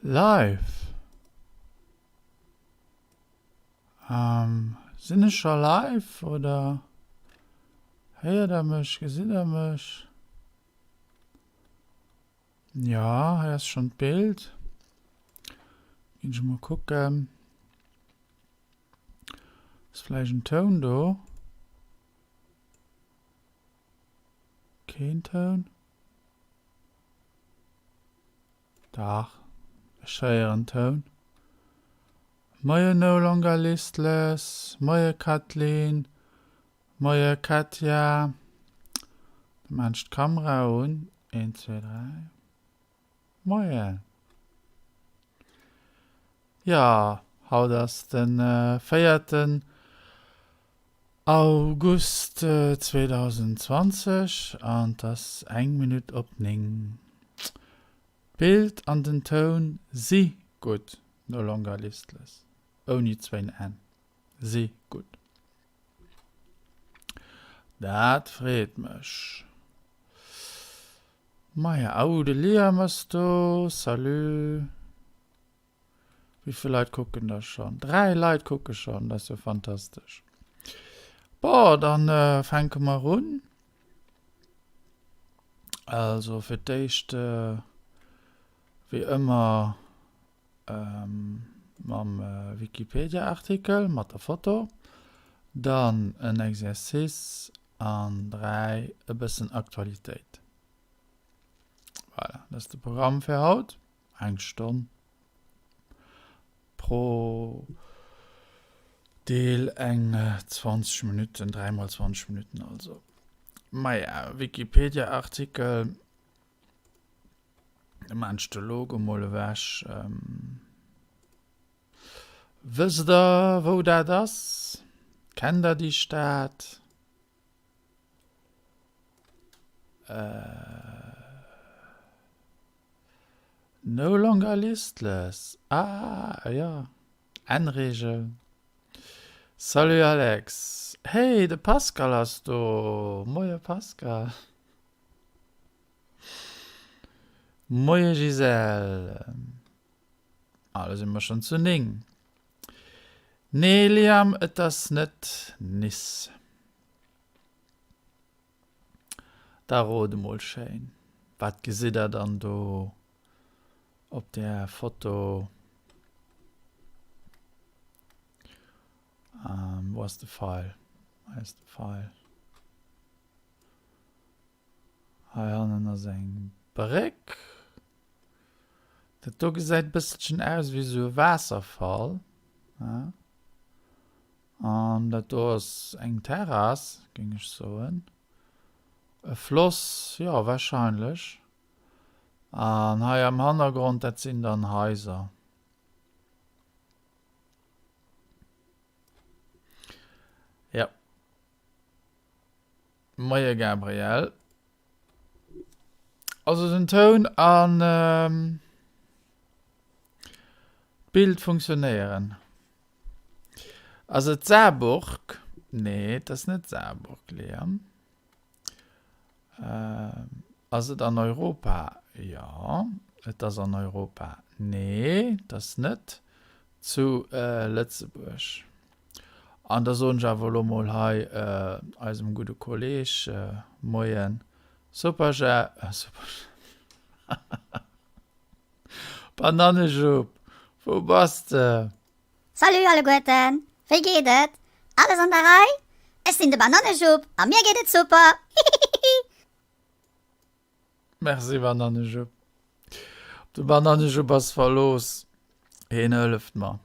Live? Sinn ech scho live oder héiert der mech, gesitt der mech? Jo, hei ass schonn d'Bild. Ginn ech emol kucken. Ass vläicht en Toun do? Keen Toun? Dach, ech héieren Toun. Moie No Longer Listless, moie Kathleen, moie Katja. Da maan ech d'Kamera un. Een, zwee, dräi. Moien. Jo, haut ass de véierten August 2020 an 't ass eng Minutt op 9. D'Bild an den Toun si gutt, no longer listless, ouni zwéin n, si gutt. Dat freet mech. Maja, oh de Liam ass do, salut. Wéivill Leit kucken da schonn? 3 Leit kucke schonn, dat ass jo fantastesch. Bon, dann fänke mer un. Also fir d'éischt wéi ëmmer mam Wikipedia-Artikel mat der Foto, dann en Exercice an 3 e bëssen Aktualitéit. Voilà, dat ass de Programm fir haut. Eng Stonn pro Deel, eng 20 Minutten, 3 mol 20 Minutten also. Maja, Wikipedia-Artikel, da maan ech de Logo mol ewech. Wësst der wou dat ass? Kennt der déi Stad? No longer listless. Ah, jo. N-Reegel. Salut Alex. Hey, de Pascal ass do. Moie Pascal. Moie Gisèle. Ah, do si mer schonn zu 9. Nee Liam, et ass net Nice. Da rot emol schéin, wat gesitt der dann do op där Foto? Wou ass de Feil? Hei ass de Feil. Hei hannen ass eng Bréck. Dat do gesäit e bësselchen aus wéi esou e Waasserfall. An dat do ass eng Terrass, géing ech soen. E Floss, jo, warscheinlech. An hei am Hannergrond, dat sinn dann Haiser. Jo. Moie Gabriel. Also den Toun an d'Bild funktionéieren. Ass et Saarburg? Nee, et ass net Saarburg, Liam. Ass et an Europa? Jo, et ass an Europa. Nee, et ass net zu Lëtzebuerg. An da soen ech awer elo mol hei eisem gudde Kolleg Moien Superjhemp, Superjhemp, Banannejupp, wou bass de? Salut alleguerten, wéi geet et? Alles an der Rei? Ech sinn de Banannejupp a mir geet et super! Hihihihi. Merci Banannejupp. Op de Banannejupp ass Verlooss, hien hëlleft mer.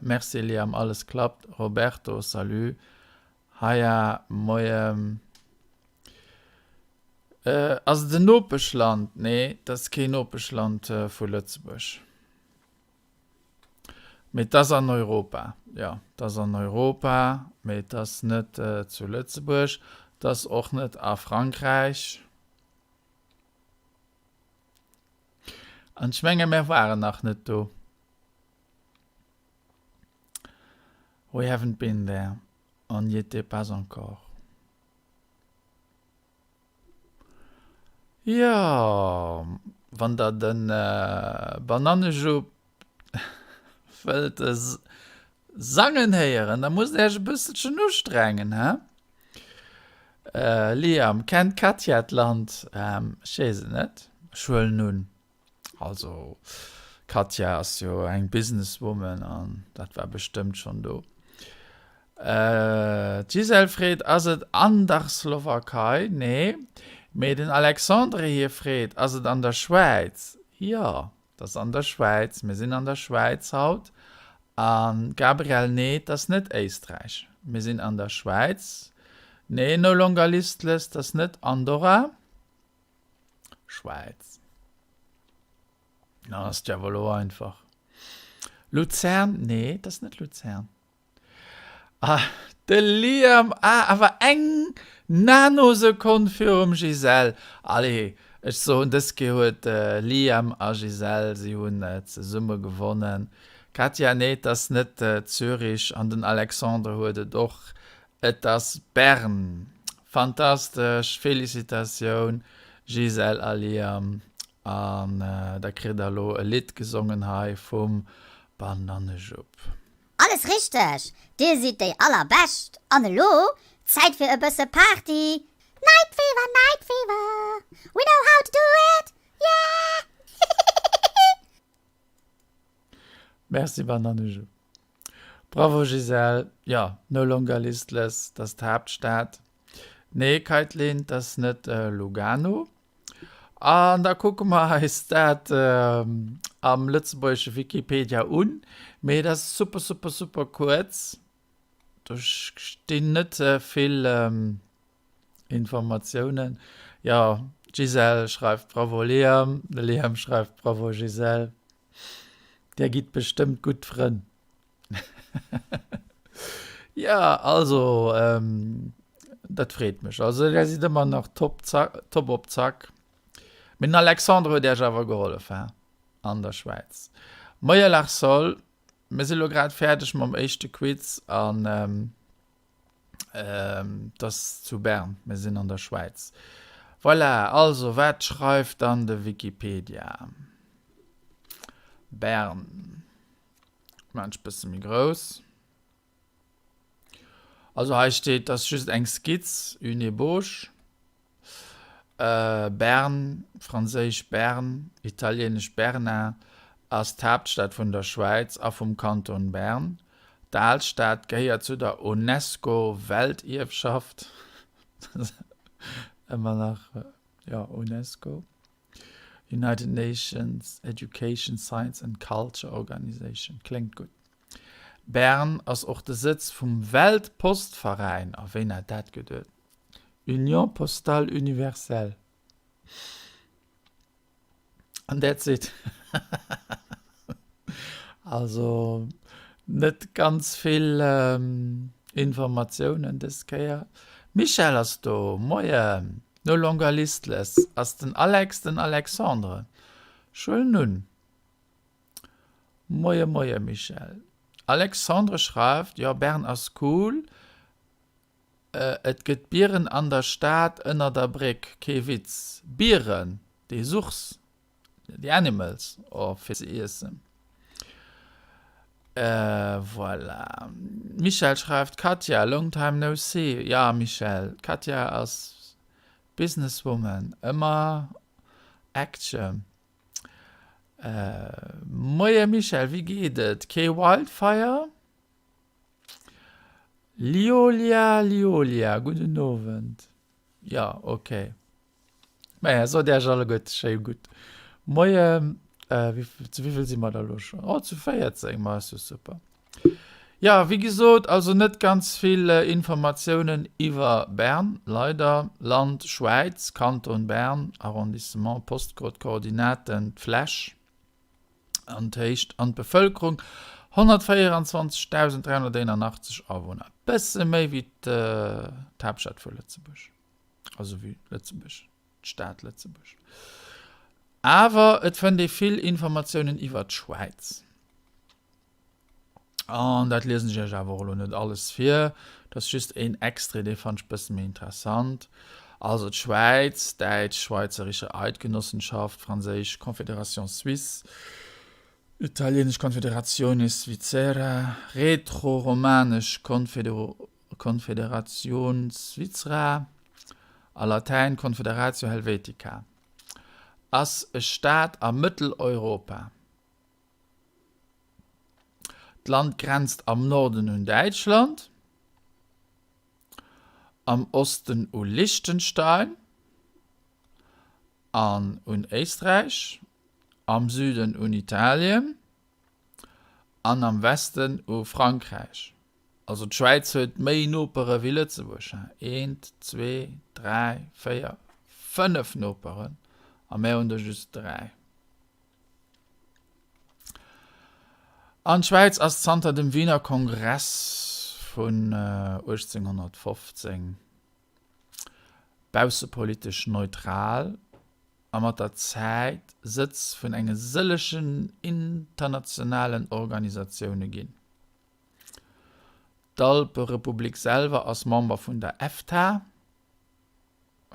Merci Liam, alles klappt. Roberto, salut. Haja, moien. Ass et en Nopeschland? Nee, et ass keen Nopeschland vu Lëtzebuerg. Mee et ass an Europa. Jo, et ass an Europa, mee et ass net zu Lëtzebuerg. Et ass och net a Frankräich. An ech menge mär waren nach net do. We haven't been there, on n'y était pas encore. Jo, Wann der de Banannejupp wëllt sangen héieren, da musst der iech e bësselchen ustrengen, hä? Liam, kennt d'Katja d'Land? Ech weess et net. Ech huelen un. Also d'Katja ass jo eng Businesswoman an dat war bestëmmt schonn do. D'Gisèle freet, Ass et an der Slowakei? Nee. Mee den Alexandre hie freet, Ass et an der Schwäiz? Jo, et ass an der Schwäiz. Mir sinn an der Schwäiz haut. An d'Gabrielle, Nee, et ass net Éisträich. Mir sinn an der Schwäiz. Nee, no longer listless, et ass net Andorra. Schwäiz. Na, ass jo awer elo einfach. Luzern? Nee, et ass net Luzern. Ah, de Liam, ah, awer eng Nanosekonn virum Gisèle. Allez, ech soen, dës Kéier huet Liam a Gisèle, si hunn zesumme gewonnen. Katja, nee, et ass net Zürich an den Alexandre huet et och, et ass Bern. Fantastesch, Felicitatioun Gisèle a Liam. An da kritt der elo e Lidd gesongen hei vum Banannejupp. Alles richteg! Dir sidd déi allerbescht! An elo Zäit fir e bësse Party! Night Fever, Night Fever, we know how to do it, yeah! Hihihihi! Merci Bananneju. Bravo Gisèle, jo, no longer listless, dat ass d'Haaptstad. Nee Kaitlyn, dat ass net Lugano. An da kucke mer eis dat am lëtzebuergesche Wikipedia un. Mee dat ass super, super, super kuerz. Do stinn net vill Informatiounen. Jo, d'Gisèle schreift Bravo Liam, de Liam schreift Bravo Gisèle. Där gitt bestëmmt gutt Frënn. Ja, also, ähm, dat freet mech. Also, der sidd ëmmer nach top, zack, top op Zack. Mee den Alexandre huet Iech awer gehollef, hein? An der Schwäiz. Moie Larsol, mir si lo grad fäerdeg mam éischte Quiz an ähm, ähm, 't ass zu Bern, mir sinn an der Schwäiz. Voilà, also, wat schreift dann de Wikipedia? Bern. Maan ech bësse méi grouss. Also hei steet, dass just eng Skizz, une ébauche. Bern, franséisch Berne, italieenesch Berna, ass d'Haaptstad vun der Schwäiz a vum Kanton Bern. D'Alstad gehéiert zu der UNESCO-Weltierfschaft. Ëmmer nach, jo, UNESCO. United Nations Education, Science and Culture Organization, kléngt gutt. Bern ass och de Sëtz vum Weltpostveräin, a wéin hat dat geduet? Union Postale Universelle. An that's it. Also net ganz vill Informatiounen dës Kéier. Michèle ass do, moien. No longer listless ass den Alex den Alexandre. Ech huelen un. Moie moie Michèle. Alexandre schreift, Jo Bern ass cool, et gëtt Bieren an der Stad ënner der Bréck, kee Witz. Bieren, déi suchs? The animals or fir ze iessen. Voilà. Michèle schreift, Katja, long time no see. Ja Michèle, d'Katja ass Businesswoman, ëmmer Action. Moie Michèle, wéi geet et? Kee Wildfire? Liolia Liolia, gudden Owend. Jo, ok. Maja, sot Iech alleguerte schéi gutt Moien. Zu wéivill si mer da lo schonn? Oh, zu 14, ma ass jo super. Jo, wéi gesot, also net ganz vill Informatiounen iwwer Bern, leider. Land, Schwäiz, Kanton Bern, Arrondissement, Postcode, Koordinaten, d'Fläch an d'Héicht an d'Bevëlkerung, 124.381 Awunner, bësse méi wéi d'Haaptstad vu Lëtzebuerg. Also wéi Lëtzebuerg, d'Stad Lëtzebuerg. Awer et fënnt ee vill Informatiounen iwwer d'Schwäiz. An dat liesen ech iech awer och elo net alles vir. Dat ass just een Extrait, dee fannt ech bësse méi interessant. Also d'Schwäiz, däitsch Schweizerische Eidgenossenschaft, franséisch Confédération suisse, italieenesch Confederazione Svizzera, rätoromanesch Confederaziun Svizra a latäin Confederatio Helvetica, ass e Staat a Mëtteleuropa. D'Land grenzt am Norden un Däitschland, am Osten u Liechtenstein an un Éisträich, am Süden un Italien an am Westen u Frankräich. Also d'Schwäiz huet méi Nopere wéi Lëtzebuerg, eent, zwee, dräi, véier, fënnef Noperen a mär hunn der just dräi. An d'Schwäiz ass zanter dem Wiener Kongress vun 1815 baussepolitesch neutral a mat der Zäit Sëtz vun enge sëllegen internationalen Organisatioune ginn. D'Alperepublik selwer ass Member vun der EFTA.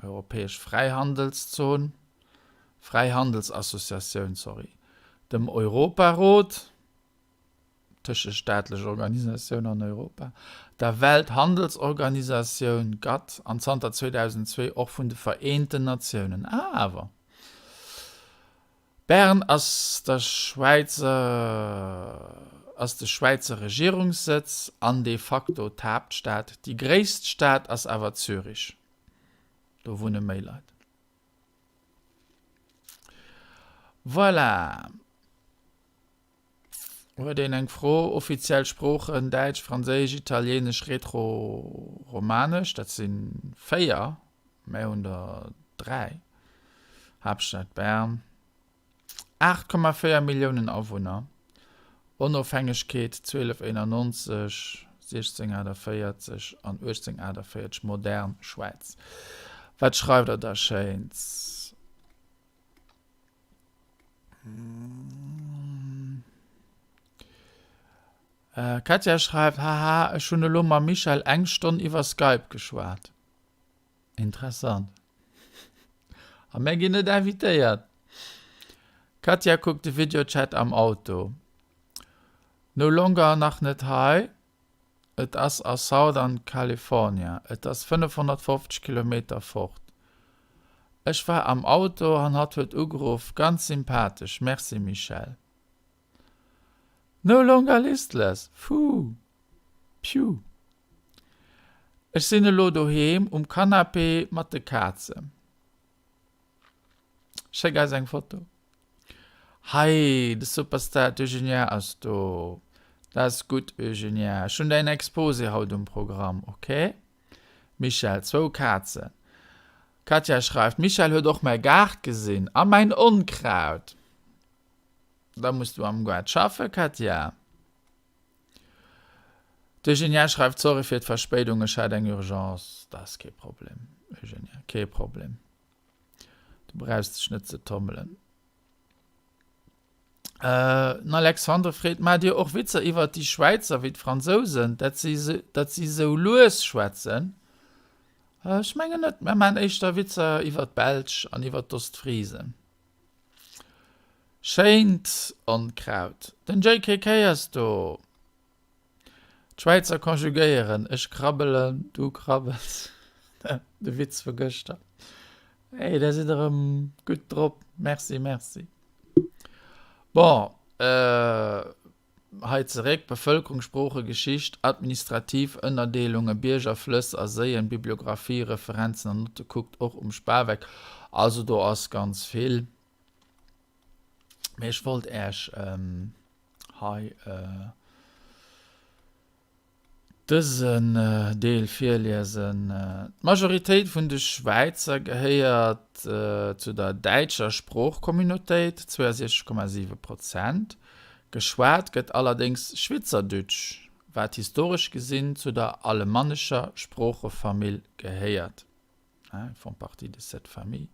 Europäesch Fräihandelszon, Fräihandelsassociatioun, sorry, dem Europarot, tëschestaatlech Organisatioun an Europa, der Welthandelsorganisatioun, GATT, an zanter 2002 och vun de Vereenten Natiounen. Ah, awer Bern ass der Schwäizer ass de Schwäizer Regierungssëtz an de facto d'Haaptstad. Déi gréisst Stad ass awer Zürich, do wunne méi Leit. Voilà. Huet een eng Fro? Offiziell Sproochen, Däitsch, Franséisch, Italieenesch, Rätoromanesch, dat si 4, mär hunn der 3. Haaptstad Bern, 8,4 Milliounen Awunner, Onofhängegkeet 1291, 1648 an 1848, modern Schwäiz. Wat schreift der da Schéins? Katja schreift, Haha, ech hunn elo mam Michèle eng Stonn iwwer Skype geschwat. Interessant. A mär ginn net invitéiert. Katja kuckt de Videochat am Auto. No longer nach net hei. Et ass a Southern California. Et ass 550 Kilometer fort. Ech war am Auto an hatt huet ugeruff. Ganz sympathesch. Merci Michèle. No longer listless. Fuuh. Piu. Ech sinn elo doheem um Canapé mat de Kazen. Schéck eis eng Foto. Hei, de Superstar d'Eugenia ass do. Dat ass gutt, Eugenia. Ech hunn däin Exposé haut um Programm, ok? Michèle, Zwou Kazen. D'Katja schreift, D'Michèle huet och mäi Gaart gesinn a mäin Onkraut. Da muss du am Gaart schaffen, Katja. D'Eugenia schreift, Sorry fir d'Verspéidung, ech hat eng Urgence. Dat ass kee Problem, Eugenia, kee Problem. Du brauchs dech net ze tommelen. Äh, den Alexandre freet, Maacht Dir och Witzer iwwert déi Schwäizer wéi d'Fransousen, dat si, dat si sou lues schwätzen? Äh, ech mengen net. Mär maachen éischter Witzer iwwert d'Belsch an iwwert d'Ostfrisen. Schéint Onkraut. Den JKK ass do. D'Schwäizer konjugéieren, ech krabbelen, du krabbels. De Witz vu gëschter. Hey, der sidd erëm gutt drop. Merci, merci. Bon, äh, hei zeréck, Bevëlkerung, Sprooche, Geschicht, administrativ Ënnerdeelungen, Bierger, Flëss a Séien, Bibliographie, Referenzen an Notte, kuckt och um Spaweck. Also do ass ganz vill. Mee ech wollt Äech hei dësen Deel virliesen. D'Majoritéit vun de Schwäizer gehéiert zu der däitscher Sproochcommunautéit, 62,7 Prozent. Geschwat gëtt allerdéngs Schwyzerdütsch, wat historesch gesinn zu der alemannescher Sproochefamill gehéiert. Ils font partie de cette famille,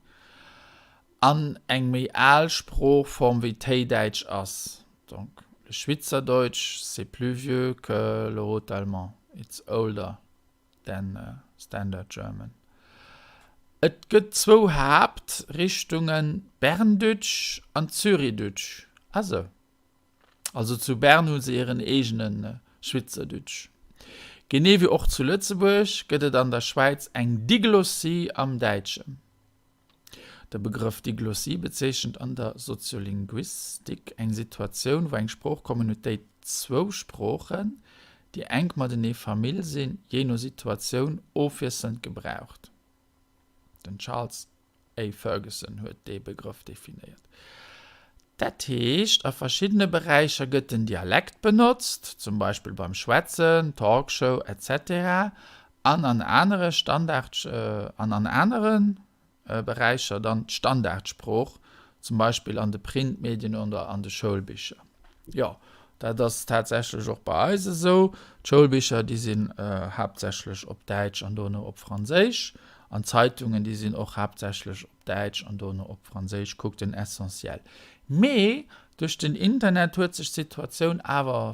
an eng méi al Sproochform wéi d'Héidäitsch ass. Donc le Schwyzerdeutsch c'est plus vieux que le Haut-Allemand, it's older than standard German. Et gëtt zwou Haaptrichtungen, Bärndütsch an Züridütsch. Ah sou. Also zu Bern hu se hiren eegene Schwitzerdütsch. Genee wéi och zu Lëtzebuerg gëtt et an der Schwäiz eng Diglossie am Däitschen. De Begrëff Diglossie bezeechent an der Soziolinguistik eng Situatioun, wou eng Sproochcommunautéit zwou Sproochen, déi enk matenee Famill sinn, jee no Situatioun ofwiesselnd gebraucht. Den Charles A. Ferguson huet dee Begrëff definéiert. Dat heescht, a verschiddene Beräicher gëtt den Dialekt benotzt, zum Beispill beim Schwätzen, Talkshow, etc. An an anere Standard an an anere Beräicher dann d'Standardsprooch, zum Beispill an de Printmedien oder an de Schoulbicher. Jo, dat ass tatsächlech och bei eis esou. D'Schoulbicher, déi sinn haaptsächlech op Däitsch an dono op Franséisch. An d'Zeitungen, déi sinn och haaptsächlech op Däitsch an dono op Franséisch, kuckt den Essentiel. Mee duerch den Internet huet sech d'Situatioun awer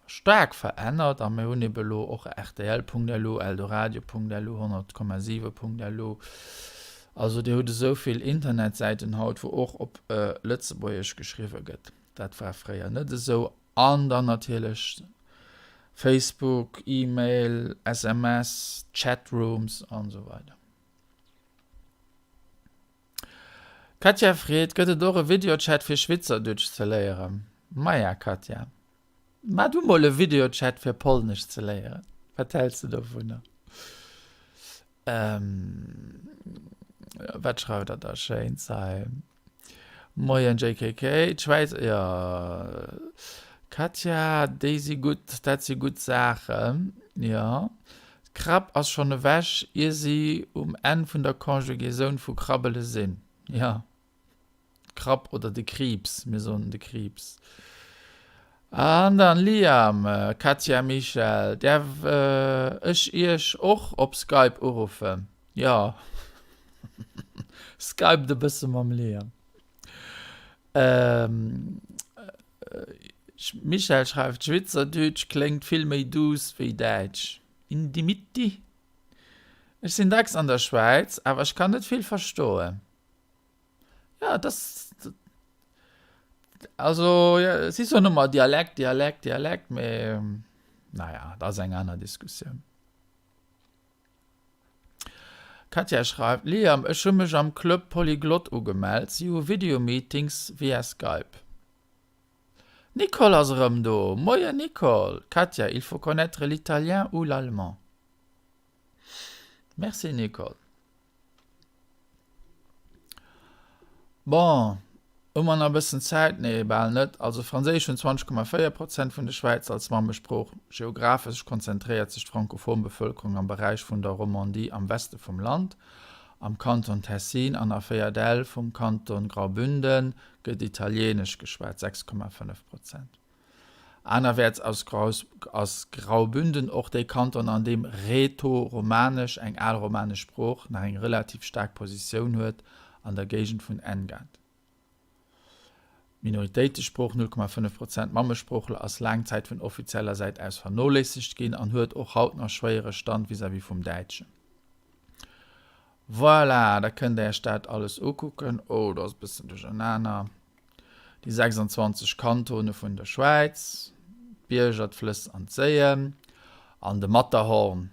staark verännert a mir hunn ebe lo och rtl.lu, eldoradio.lu, 100,7.lu. Also Dir hutt esou vill Internetsäiten haut, wou och op Lëtzebuergesch geschriwwe gëtt. Dat war fréier net esou. An dann natierlech Facebook, E-Mail, SMS, Chatrooms an esou weider. Katja freet, Gëtt et och e Videochat fir Schwitzerdütsch ze léieren? Maja Katja, maa du mol e Videochat fir Polnesch ze léieren. Wat häls de dovunner? Ähm, wat schreift der da Schéins hei? Moien JKK, d'Schwäiz, jo Katja, déi si gutt, dat si gutt Saachen, jo. D'Krab ass schonn ewech, ier si um Enn vun der Conjugaison vu krabbele sinn, jo. D'Krab oder de Kriibs, mir soen de Kriibs. An dann Liam, Katja, Michel, däerf ech iech och op Skype uruffen? Jo, skypt e bësse mam Liam. Michel schreift, Schwitzerdütsch kléngt vill méi duuss wéi Däitsch. In die Mitte? Ech sinn dacks an der Schwäiz, awer ech kann net vill verstoen. Ja, das. Also, ja, si soen ëmmer Dialekt, Dialekt, Dialekt, mee naja, dat ass eng aner Diskussioun. Katja schreift, Liam, ech hu mech am Club Polyglot ugemellt, si hu Videomeetings via Skype. D'Nicole ass erëm do! Moien Nicole! Katja, il faut connaître l'italien ou l'allemand. Merci Nicole. Bon, hu mer nach e bëssen Zäit? Nee, bal net. Also Franséisch hunn 20,4 Prozent vun de Schwäizer als Mammesprooch. Geographesch konzentréiert sech d'frankophon Bevëlkerung am Beräich vun der Romandie am Weste vum Land. Am Kanton Tessin an a Véierdel vum Kanton Graubünden gëtt Italieenesch geschwat, 6,5 Prozent. Anerwäerts ass Graubünden och dee Kanton, an deem Rätoromanesch, eng al romanesch Sprooch, nach eng relativ staark Positioun huet, an der Géigend vun Engadin. D'Minoritéitesprooch, 0,5 Prozent Mammesproochler, ass laang Zäit vun offizieller Säit aus vernoléissegt ginn an huet och haut nach schwéiere Stand vis-à-vis vum Däitschen. Voilà, da kënnt der iech dat alles ukucken. Oh, do ass e bëssen duerchernaner. Déi 26 Kantone vun der Schwäiz, d'Bierger, d'Flëss an d'Séien an de Matterhorn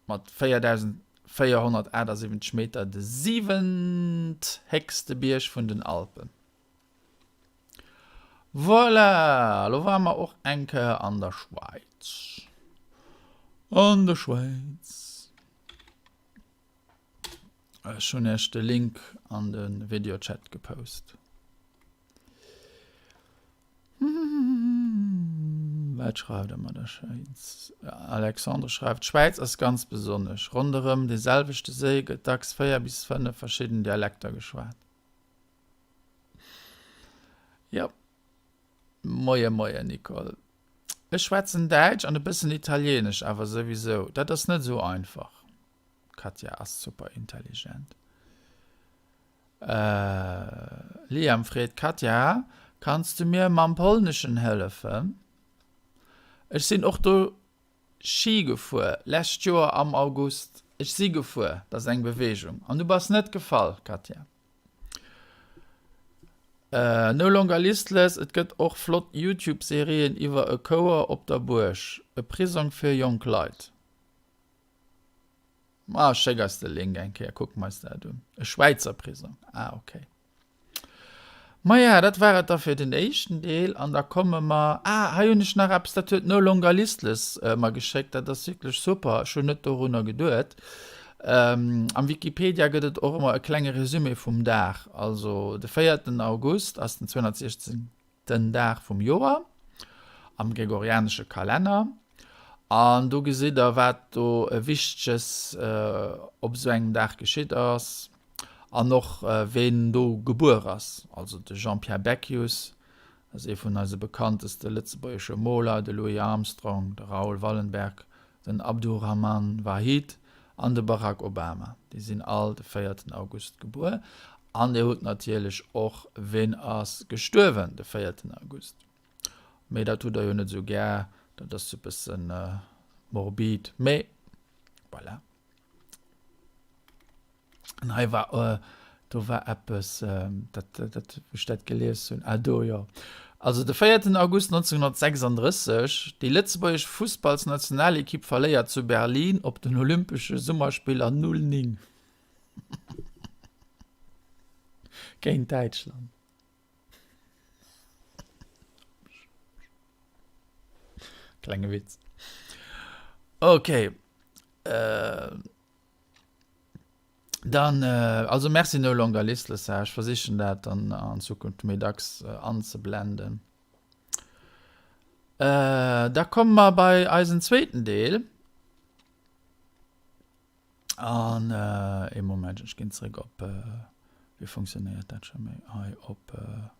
mat 4.478 Meter de siwenthéchste Bierg vun den Alpen. Voilà, elo ware mer och eng Kéier an der Schwäiz. An der Schwäiz. Ech hunn iech de Link an de Videochat gepost. Wat schreift der mer da Schéins? Alexandre schreift, D'Schwäiz ass ganz besonnesch. Ronderëm de selwechte Séi gëtt dacks 4 bis 5 verschidden Dialekter geschwat. Jo. Moie moie Nicole. Ech schwätzen Däitsch an e bëssen Italieenesch awer souwisou, dat ass net esou einfach. D'Katja ass super intelligent. Liam freet, Katja, kanns du mir mam Polneschen hëllefen? Ech sinn och do Ski gefuer, lescht Joer am August. Ech si gefuer, dat ass eng Beweegung. An du bass net gefall, Katja. No longer listless, et gëtt och flott Youtube-Serien iwwer e Chouer op der Buerg, e Prisong fir jonk Leit. Ah, schéck eis de Link eng Kéier, kucke mer eis dat un. E Schwäizer Prisong, ah ok. Maja, dat war et da fir den éischten Deel an da komme mer, ah, hei hunn ech nach eppes, dat huet No Longer Listless mer geschéckt, dat ass wierklech super, ech hunn net dorunner geduet. Am Wikipedia gëtt et och ëmmer e klenge Resumé vum Dag, also de véierten August ass den 216. Dag vum Joer am gregorianesche Kalenner an do gesitt der, wat do Wichteges op esou engem Dag geschitt ass. An och ween do gebuer ass, also de Jean-Pierre Beckius, dat ass ee vun eise bekannteste lëtzebuergesche Moler, de Louis Armstrong, de Raoul Wallenberg, den Abdurrahman Wahid an de Barack Obama. Déi sinn all de véierten August gebuer. An Dir hutt natierlech och ween ass gestuerwen de véierten August. Mee dat hutt Der jo net esou gär, dat ass e bësse morbid, mee voilà. An hei war, do war eppes, dat, dat, wou ech dat gelies hunn, ah do, jo. Also de 4 August 1936, déi lëtzebuergesch Fussballsnationalekipp verléiert zu Berlin op den Olympesche Summerspiller 0, 9 géint Däitschland. Klenge Witz. Okay. Äh, dann, äh, also merci No Longer Listless, ech versichen dat dann an Zukunft méi dacks äh, anzeblenden. Äh, da komme mer bei eisen zweeten Deel. An äh, ee Moment, ech ginn zréck op, äh, wéi funktionéiert dat scho méi? Hei op äh,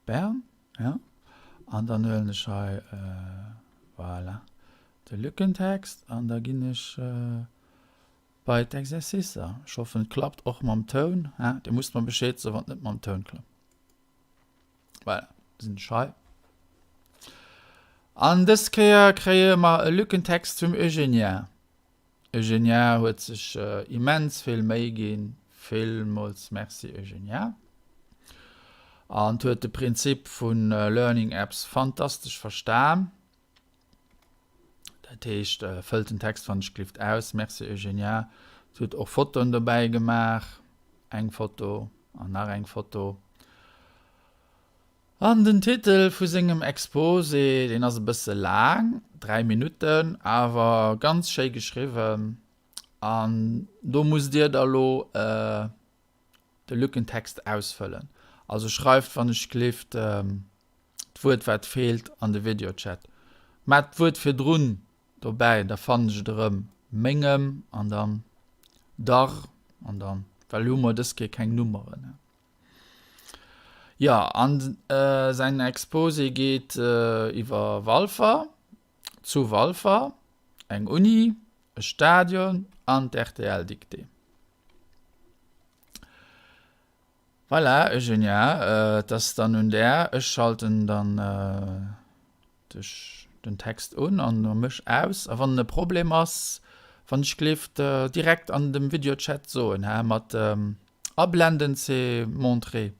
Bern, ja. An dann huelen ech hei, äh, voilà, de Lückentext an da ginn ech äh, bei d'Exercicer. Ech hoffen, et klappt och mam Toun. Ja, Dir musst mer Bescheed soen, wann et net mam Toun klappt. Voilà, sinn ech hei. An dës Kéier kréie mer e Lückentext vum Eugenia. Eugenia huet sech immens vill Méi ginn. Villmools Merci Eugenia. An huet de Prinzip vu Learning Apps fantastesch verstan. Dat heescht, fëllt den Text wann ech glift aus. Merci Eugenia. Et huet och Fotoen dobäi gemaach. Eng Foto an nach eng Foto. An den Titel vu sengem Exposé, deen ass e bësse laang, 3 Minutten, awer ganz schéi geschriwwen. An do musst Dir da lo de Lückentext ausfëllen. Also schreift wann ech glift d'Wuert wat feelt an de Videochat. Maacht d'Wuert virdrun dobäi, da fannen ech et erëm. Mengem an dann dar an dann, well hu mer dës Kéier keng Nummeren. Jo, an säin Exposé geet iwwer Walfer, zu Walfer, eng Uni, e Stadion an d'RTL-Dictée. Voilà, Eugenia, et ass dann un där. Ech schalten dann dech den Text un an mech aus. A wann e Problem ass, wann ech gleeft, direkt an dem Videochat soen, hä, mat ablenden c'est montrer.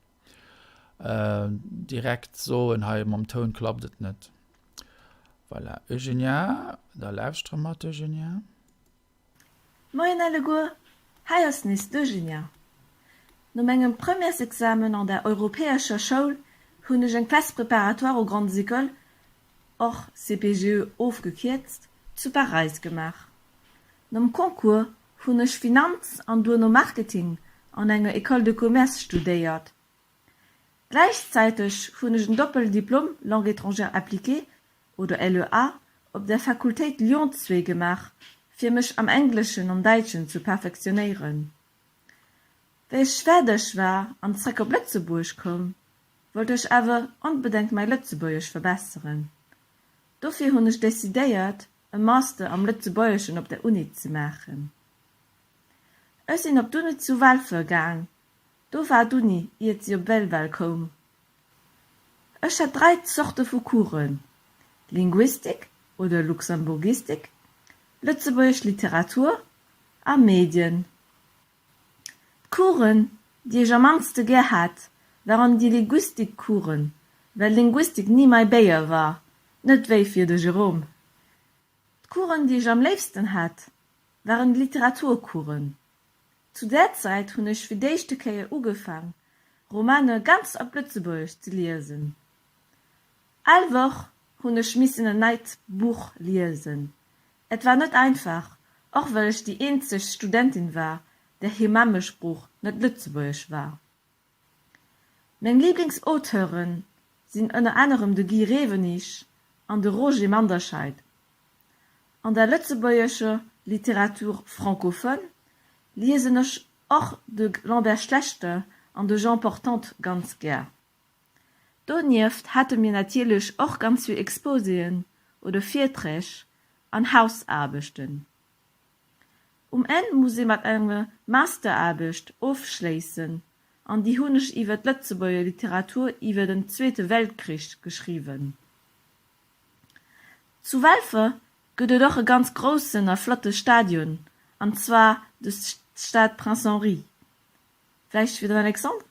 Direkt soen, hei mam Toun klappt et net. Voilà, Eugenia, da lauschtere mer d'Eugenia. Moien alleguer, hei ass nees d'Eugenia. No mengem Premièresexamen an der europäescher Schoul hunn ech eng Classe préparatoire aux grandes écoles, och CPGE ofgekierzt, zu Paräis gemaach. Nom Concours hunn ech Finanz an duerno Marketing an enger École de commerce studéiert. Gläichzäiteg hunn ech en Doppeldiplom Langues étrangères appliquées oder LEA op der Fakultéit Lyon zwee gemaach, fir mech am Engleschen an Däitschen zu perfektionéieren. Wéi ech fäerdeg war an zréck op Lëtzebuerg koum, wollt ech awer onbedengt mäi Lëtzebuergesch verbesseren. Dofir hunn ech decidéiert, e Master am Lëtzebuergeschen op der Uni ze maachen. Ech sinn op d'Uni zu Walfer gaang, do war d'Uni iert si op Belval koum. Ech hat 3 Zorte vu Coursen, Linguistik oder Luxemburgistik. Lëtzebuergesch Literatur a Medien. D'Coursen, déi ech am mannste gär hat, waren déi Linguistik-Coursen, well Linguistik ni mäi Béier war, net wéi fir de Jérôme. D'Coursen, déi ech am léifsten hat, waren d'Literaturcoursen. Zu där Zäit hunn ech fir d'éischte Kéier ugefaang, Romane ganz op Lëtzebuergesch ze liesen. All Woch hunn ech missen en neit Buch liesen. Et war net einfach, och well ech déi eenzeg Studentin war, där hir Mammesprooch net Lëtzebuergesch war. Meng Liblingsauteuren sinn ënner anerem de Guy Rewenig an de Roger Manderscheid. An der lëtzebuergescher Littérature francophone liesen ech och de Lambert Schlechter an de Jean Portante ganz gär. Donieft hate mir natierlech och ganz vill Exposéen oder Virträg an Hausaarbechten. Um Enn muss ee mat enger Masteraarbecht ofschléissen an déi hunn ech iwwer d'Lëtzebuerger Literatur iwwer den Zweete Weltkrich geschriwwen. Zu Walfer gëtt et och e ganz groussen a flotte Stadion an zwar de Stade Prince Henri. Vläicht fir den Alexandre?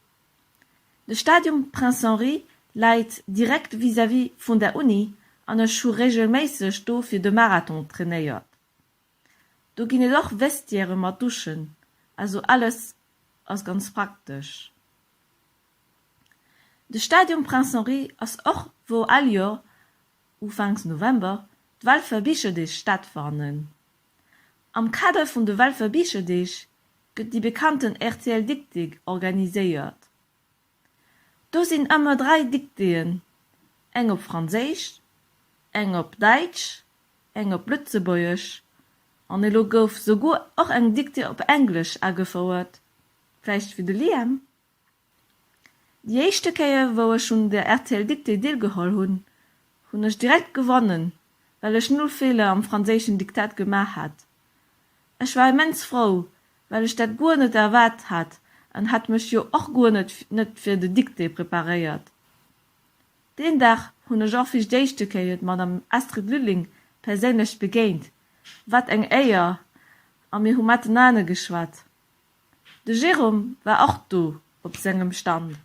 De Stadion Prince Henri läit direkt vis-à-vis vun der Uni an ech hu regelméisseg do fir de Marathon trainéiert. Do ginn et och Vestiairë mat Duschen, also alles ass ganz praktesch. De Stadion Prince Henri ass och wou all Joer ufanks November d'Walfer Bicherdeeg stattfannen. Am Kader vun de Walfer Bicherdeeg gëtt déi bekannten rtl Dictée organiséiert. Do sinn ëmmer 3 Dictéeën, eng op Franséisch, eng op Däitsch, eng op Lëtzebuergesch an elo gouf souguer och eng Dictée op Englesch agefouert, vläicht fir de Liam? Déi éischte Kéier wou ech un der rtl Dictée deelgeholl hunn, hunn ech direkt gewonnen, well ech null Feeler am franséischen Diktat gemaach hat. Ech war immens frou, well ech dat guer net erwaart hat an hat mech jo och guer net net fir de Dictée preparéiert. Deen Dag hunn ech och fir d'éischte Kéier d'Madame Astrid Lulling perséinlech begéint, wat eng Éier, a mir hu matenane geschwat. De Jérôme war och do op sengem Stand.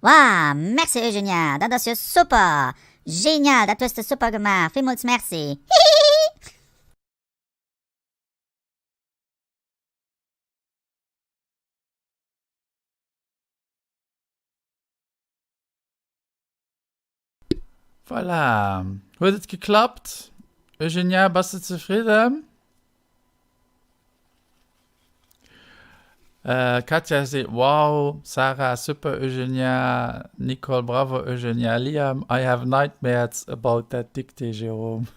Wow, merci Eugenia, dat ass jo super! Genial, dat hues de super gemaach, villmools merci! Hihihihi. Voilà, huet et geklappt? Eugenia, bass de zefridden? Äh, Katja seet wow, Sarah super Eugenia, Nicole bravo Eugenia, Liam I have nightmares about that dictée Jérôme.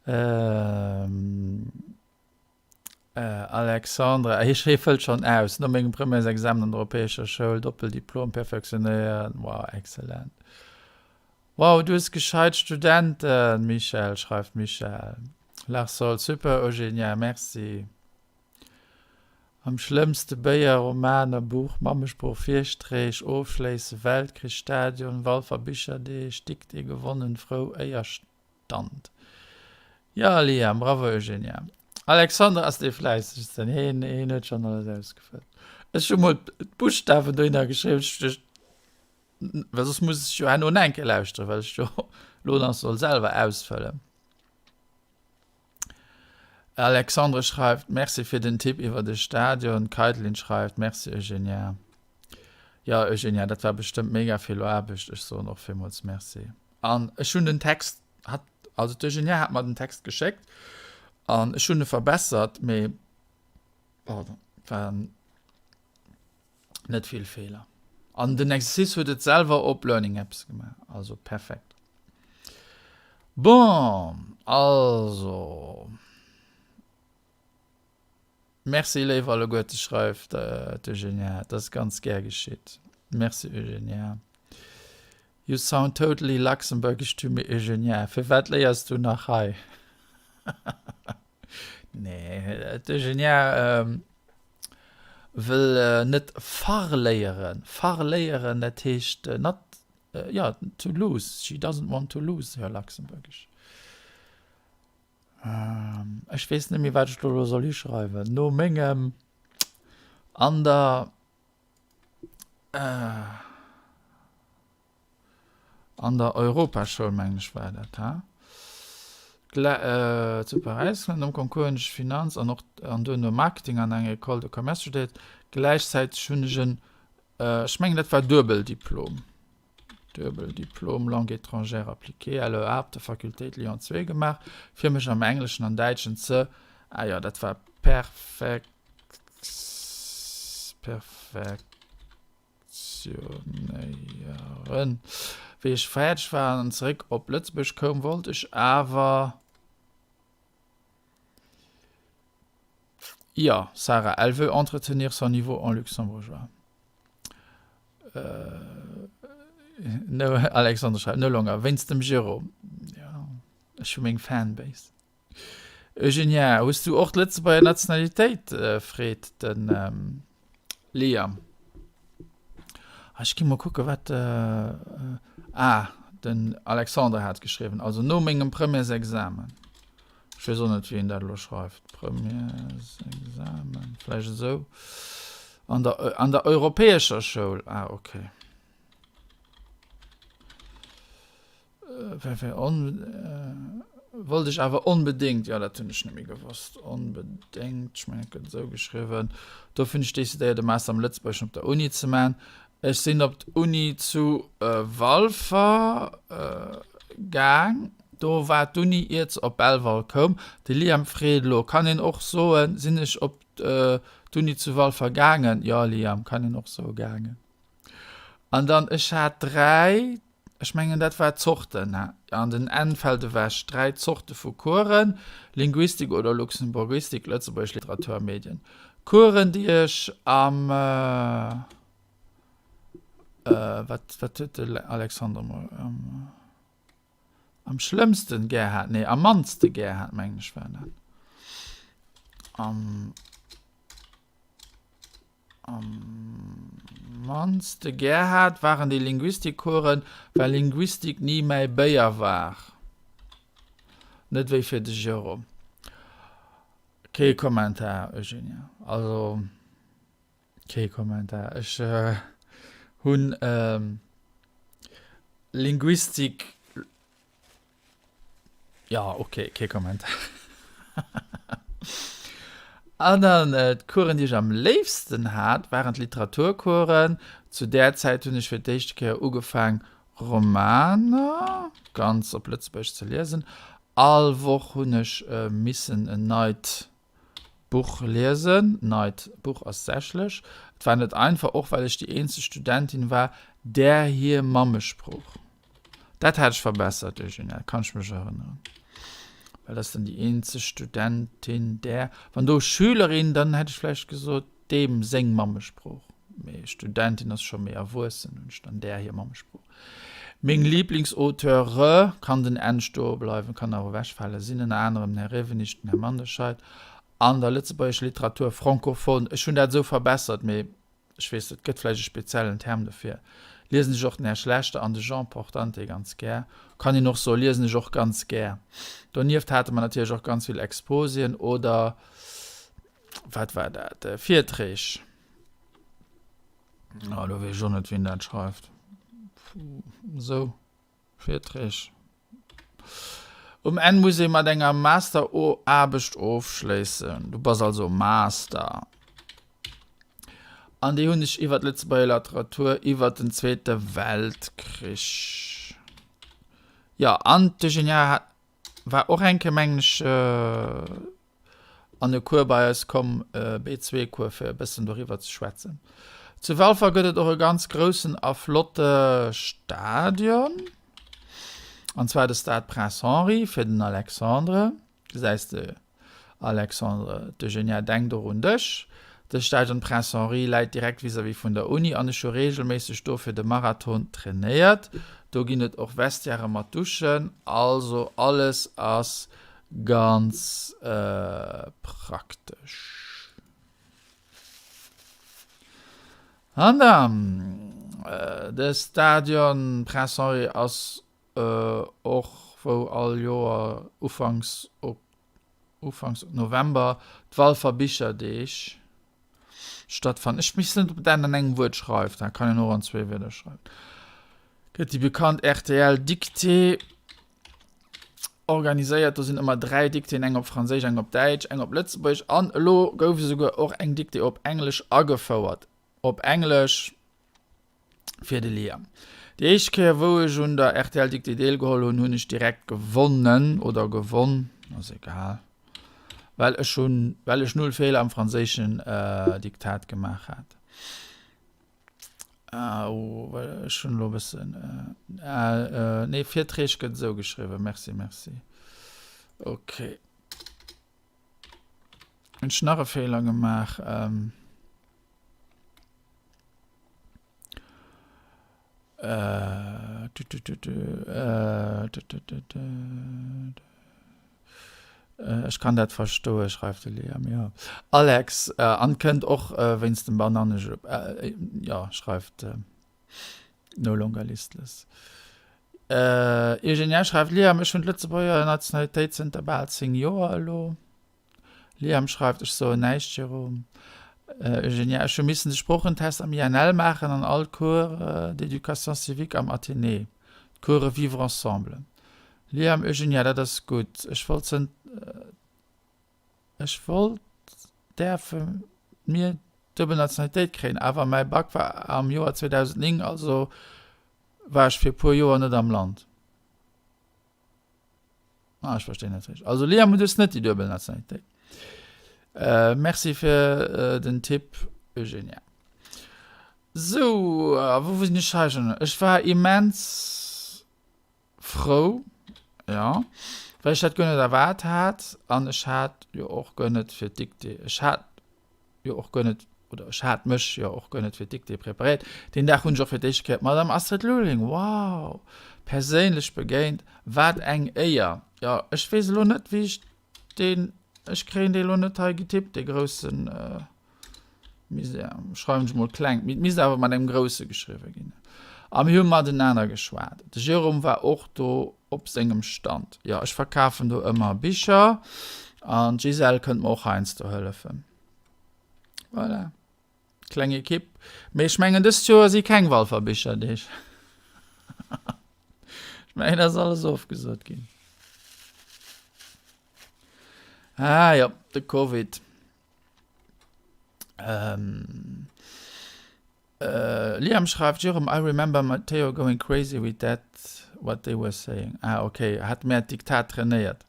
ähm, Alexandra, hie hie fëllt schonn aus, no mengem Premièresexamen an der europäescher Schoul, Doppeldiplom perfektionéiert, wow, excellent. Wow, du hues gescheit Studenten, Michèle, schreift d'Michèle. Larsol, super Eugenia, merci. Am schlëmmste Béier, Romaner, Buch, Mammesprooch, Virstreech, ofschléisse, Weltkrich, Stadion, Walfer Bicherdeeg, Dictée gewonnen, frou, Éier, Stand. Jo Liam, bravo Eugenia. Alexandre ass dee fläissegsten, heen heen huet schonn alles ausgefëllt. Ech hu mol d'Buschtawen dohinner geschriwwen, ech duecht, well soss muss ech jo herno nach eng Kéier lauschteren, well ech jo lo nach soll selwer ausfëllen. Alexandre schreift, Merci fir den Tipp iwwer de Stadion. Kaitlyn schreift, Merci Eugenia. Jo Eugenia, dat war bestëmmt mega vill Aarbecht, ech soen och villmools Merci. An ech hunn den Text, hat, also d'Eugenia hat mer den Text geschéckt an ech hunn e verbessert, mee pardon, waren net vill Feeler. An den Exercice huet et selwer op Learning Apps gemaach, also perfekt. Bon, also. Merci léif alleguerte, schreift d'Eugenia, dat ass ganz gär geschitt. Merci Eugenia. You sound totally luxembourgish to me Eugenia, firwat léiers du nach hei? Nee, d'Eugenia wëll net verléieren. Verléieren, dat heescht not, jo, to lose, she doesn't want to lose her luxembourgish. Ech weess net méi, wat ech do elo soll hischreiwen. No mengem an der an der Europaschoul, mengen ech, war dat, ha? Zu Paräis. Nom Concours hunn ech Finanz an och an duerno Marketing an enger École de Commerce studéiert. Gläichzäiteg hunn ech en, ech mengen dat war Duebeldiplom, Duebeldiplom Langue étrangère appliquée, LEA, op der Fakultéit Lyon 2 gemaach, fir mech am Engleschen an Däitschen ze, ah jo, dat war perfek, perfektionéieren. Wéi ech fäerdeg war an zeréck op Lëtzebuerg koum, wollt ech awer. Jo, Sarah, elle veut entretenir son niveau en luxembourgeois. No, Alexandre schreift, no longer, wéinst dem Jérôme. Jo, ech hu meng Fanbase. Eugenia, hues du och d'Lëtzebuerger Nationalitéit? freet de Liam. Ah, ech gi mol kucke wat. Ah, den Alexandre hat geschriwwen, also no mengem Premièresexamen. Ech weess och net, wéi een dat elo schreift. Premièresexamen, vläicht esou. An der, an der europäescher Schoul. Ah, okay. Wollt ech awer onbedéngt, jo dat hunn ech net méi gewosst, onbedéngt, ech mengen et gëtt esou geschriwwen, dofir hunn ech decidéiert e Master am Lëtzebuergeschen op der Uni ze man. Ech sinn op d'Uni zu Walfer gaang, do war d'Uni iert se op Belval koum. De Liam freet elo, kann een och soen, sinn ech op d'Uni zu Walfer gaangen? Jo Liam, kann een och soe gaangen. An dann, ech hat 3, ech mengen dat war Zorten, an den N fält ewech, 3 Zorte vu Coursen, Linguistik oder Luxemburgistik, Lëtzebuergesch Literatur a Medien. Coursen, déi ech am, wat, wat huet de Alexandre emol, am, am schlëmmsten gär hat, nee, am mannste gär hat, mengen ech war dat. Am. Am mannste gär hat, waren déi Linguistikcoursen, well Linguistik ni mäi Béier war. Net wéi fir de Jérôme. Kee Kommentar, Eugenia. Also, kee Kommentar. Ech hunn Linguistik Ja, okay, kee Kommentar. An dann äh, d'Coursen, déi ech am léifsten hat, waren d'Literaturcoursen. Zu där Zäit hunn ech fir d'éischte Kéier ugefaang, Romaner ganz op Lëtzebuergesch ze liesen. All Woch hunn ech äh, missen en neit Buch liesen. Neit Buch ass sächlech. Et war net einfach, och well ech déi eenzeg Studentin war, där hir Mammesprooch. Dat hat ech verbessert, Eugenia, dat kann ech mech erënneren. Well dat ass dann déi eenzeg Studentin, där. Wann do Schülerin, dann hätt ech vläicht gesot, deem seng Mammesprooch. Mee Studentin ass scho méi erwuessen, hunn ech dann där hir Mammesprooch. Meng Lieblingsauteuren, kann den N stoe bleiwen, kann awer ewechfalen, sinn ënner anerem den Här Rewenig, den Här Manderscheid an der lëtzebuergescher Literatur francophone, ech hunn dat esou verbessert, mee ech weess, et gëtt vläicht e speziellen Term dofir, liesen ech och den Här Schlechter an de Jean Portante ganz gär, kann een och soen, liesen ech och ganz gär. Donieft hate mer natierlech och ganz vill Exposéen oder, wat war dat, Virträg. Ah, do weess ech och net, wien dat schreift. Esou, Virträg. Um Enn muss ee mat enger Masteraarbecht ofschléissen. Du bass also Master. An déi hunn ech iwwer d'Lëtzebuerger Literatur iwwer den Zweete Weltkrich. Jo, an d'Eugenia war och eng Kéier, mengen ech, an e Cours bei eis komm, e B2-Cours, fir e bëssen doriwwer ze schwätzen. Zu Walfer gëtt et och e ganz groussen a flotte Stadion, an zwar de Stade Prince Henri fir den Alexandre. Gesäis de, Alexandre, d'Eugenia denkt och un dech. De Stadion Prince Henri läit direkt vis-à-vis vun der Uni an ech hu reegelméisseg do fir de Marathon trainéiert. Do ginn et och Vestiaire mat Duschen, also alles ass Ganz praktesch. An dann, de Stadion Prince Henri ass och wou all Joer ufanks. Ufanks November d'Walfer Bicherdeeg stattfannen. Ech weess net, ob dat an engem Wuert schreift, dat kann een och an zwee Wierder schreiwen. Gëtt déi bekannt rtl Dictée organiséiert. Do sinn ëmmer 3 Dictéeën, eng op Franséisch, eng op Däitsch, eng op Lëtzebuergesch an elo gouf esouguer och eng Dictée op Englesch agefouert. Op Englesch fir de Liam. Déi éischt Kéier wou ech un der rtl Dictée deelgeholl hunn, hunn ech direkt gewonnen oder gewonn, ass egal, well ech hunn, well ech null Feeler am franséischen Diktat gemaach hat. Ah, oh, ech hunn elo e bëssen, nee, Virträg gëtt esou geschriwwen, merci, merci. Ok. Hunn ech nach e Feeler gemaach? Ech kann dat verstoen, schreift de Liam, jo. Alex, an kënnt och wéinst dem Banannejupp, jo, schreift No Longer Listless. Eugenia schreift, Liam, ech hunn d'Lëtzebuerger Nationalitéit zënter bal 10 Joer elo. Liam schreift, Ech soen näischt, Jérôme. Eugenia, Ech hu missen de Sproochentest am INL maachen an all d'Cours d'éducation civique am Athénée, d'Course Vivre ensemble. Liam, Eugenia, dat ass gutt. Ech wollt zënt. Ech wollt däerfe mir d'duebel Nationalitéit kréien, awer mäi Bac war am Joer 2009, also war ech fir e puer Joer net am Land. Ah, ech verstinn net richteg. Also Liam, du hues net déi duebel Nationalitéit. Äh, merci fir äh, den Tipp, Eugenia. Sou, äh, wou sinn ech hei schon? Ech war immens frou, ja, well ech dat guer net erwaart hat an ech hat jo och guer net fir d'Dictée. Ech hat jo och guer net, oder ech hat mech jo och guer net fir d'Dictée preparéiert. Deen Dag hunn ech och fir d'éischte Kéier d'Madame Astrid Lulling, wow, perséinlech begéint. Wat eng Éier! Jo, ech weess elo net, wéi ech deen, ech kréien dee elo net hei getippt, dee groussen Misär. Schreiwen ech mol kleng, mee et misst awer mat engem grousse geschriwwe ginn. A mir hu matenaner geschwat. De Jérôme war och do op sengem Stand. Jo, ech verkafen do ëmmer Bicher an d'Gisèle kënnt mer och heiansdo hëllefen. Voilà. Kleng Ekipp. Mee ech mengen, dëst Joer si keng Walfer Bicherdeeg. Ech mengen, dat ass alles ofgesot ginn. Ah jo, de Covid. Ähm, äh, Liam schreift, Jérôme, I remember Matteo going crazy with that, what they were saying. Ah, okay, hat mär d'Diktat trainéiert.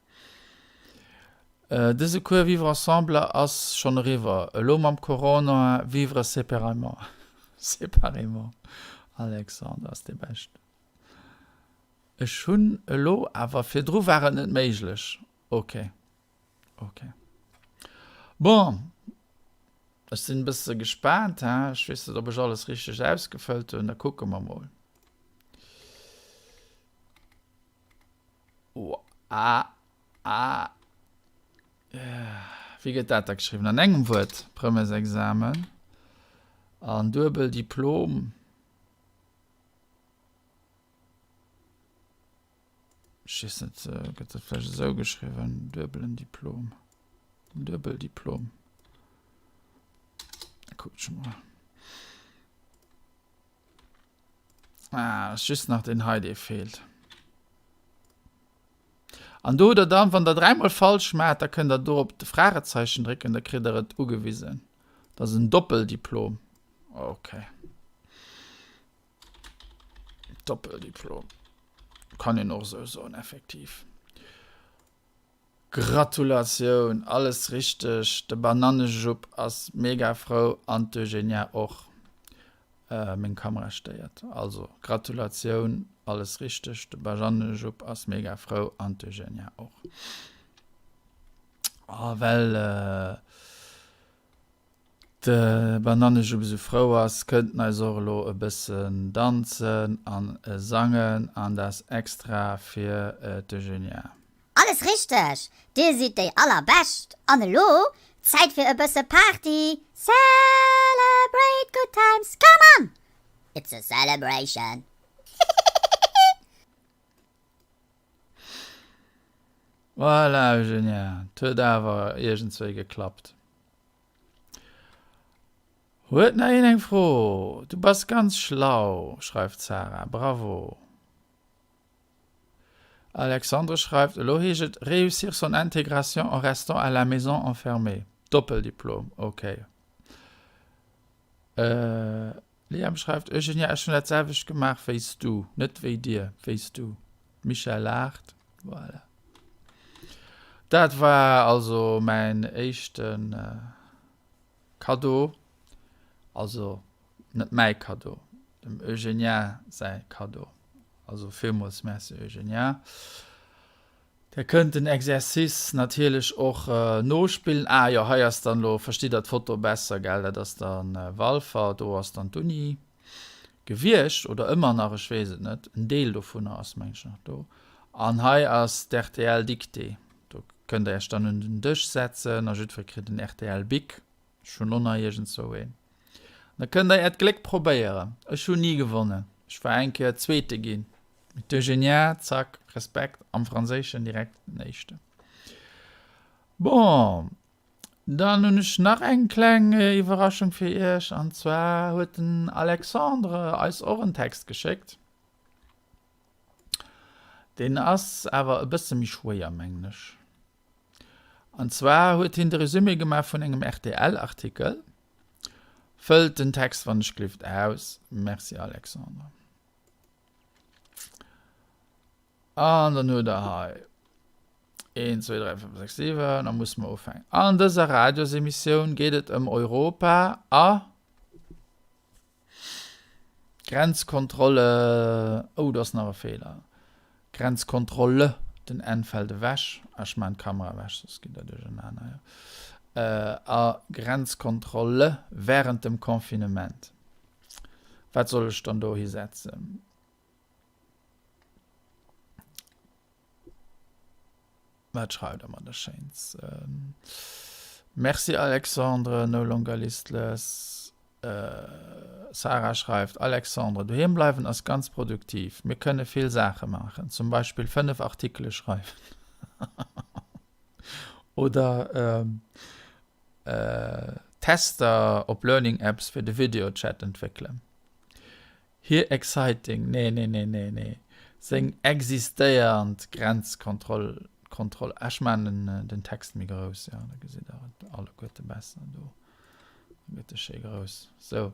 Dëse Cours Vivre ensemble ass schonn eriwwer. Elo mam Corona vivre séparément. Séparément. Alexandre ass dee Beschten. Ech hunn elo, awer virdru war et net méiglech. Ok. Ok. Bon, ech sinn e bësse gespaant, he. Ech weess net, ob ech alles richteg ausgefëllt hunn. Da kucke mer mol. O, A, A. Wéi gëtt dat da geschriwwen? An engem Wuert, Premièresexamen an duebel Diplom. Ech weess net, gëtt dat vläicht esou geschriwwen, duebelen Diplom, Duebeldiplom. Kuckt scho mol. Ah, ass just nach den hei, dee feelt. An do hutt der dann, wann der dräimol falsch maacht, da kënnt der do op de Fragezeichen drécken, da kritt der et ugewisen. Dat ass en Doppeldiplom. Okay. Doppeldiplom. Kann een och esou soen, effektiv. Gratulatioun, alles richteg, de Banannejupp ass mega frou an d'Eugenia och. Meng Kamera stéiert. Also Gratulatioun, alles richteg, de Banannejupp ass mega frou an d'Eugenia och. A well De Banannejupp esou frou ass, kënnt en eis och elo e bëssen danzen an sangen, an dat extra fir d'Eugenia. Alles richteg! Dir sidd déi allerbescht! An elo Zäit fir e bësse Party! Celebrate good times, come on! It's a celebration! Hihihihi. Voilà, Eugenia, 't huet awer iergendswéi geklappt. Huet nach een eng Fro? Du bass ganz schlau, schreift d'Sarah. Bravo. Alexandre schreift, Elo heescht et réussir son intégration en restant à la maison enfermé. Doppeldiplom, ok. Liam schreift, Eugenia, ech hunn dat selwecht gemaach wéi s du. Net wéi dir, wéi s du. D'Michèle laacht. Voilà. Dat war also mäin éischte Kaddo. Also net mäi Kaddo, dem Eugenia säi Kaddo. Also villmools Merci Eugenia. Der kënnt den Exercice natierlech och nospillen. Ah jo, hei ass dann elo, verstitt der d'Foto besser, gell? Dat ass dann Walfer, do ass dann d'Uni gewiescht oder ëmmer nach, ech weess et net. En Deel dovunner ass meng ech nach do. An hei ass d'RTL-Dictée. Do kënnt der iech dann un den Dësch setzen a jiddweree kritt en RTL-Bic. Ech hunn och nach iergendzwou een. Da kënnt der äert Gléck probéieren. Ech hunn ni gewonnen. Ech war eng Kéier Zweete ginn. Mee d'Eugenia, zack, Respekt, am Franséischen direkt den Éischten. Bon, dann hunn ech nach eng kleng Iwwerraschung fir iech. An zwar huet den Alexandre eis och en Text geschéckt. Deen ass awer e bësse méi schwéier, mengen ech. An zwar huet hien de Resumé gemaach vun engem RTL-Artikel. Fëllt den Text wann ech glift aus. Merci Alexandre. An dann huet der hei 1, 2, 3, 5, 6, 7, da musse mer ufänken. An dëser Radiosemissioun geet et ëm Europa a Grenzkontrolle, oh do ass nach e Feeler, Grenzkontrolle, den N fält ewech, ech maachen d'Kamera ewech, soss gitt der duerchernaner, jo, a Grenzkontrolle während dem Confinement. Wat soll ech dann dohi setzen? Wat schreift der mer da Schéins? Merci Alexandre, no longer listless. Sarah schreift, Alexandre, doheem bleiwen ass ganz produktiv. Mir kënne vill Saache maachen, zum Beispill 5 Artikele schreiwen oder Tester op Learning Apps fir de Videochat entwéckelen. Hir exciting, nee, nee, nee, nee, nee, seng existéiernd Grenzkontroll, Kontroll, ech maan den, den Text méi grouss, jo, da gesitt der et alleguerte besser do, da gëtt e schéi grouss, sou,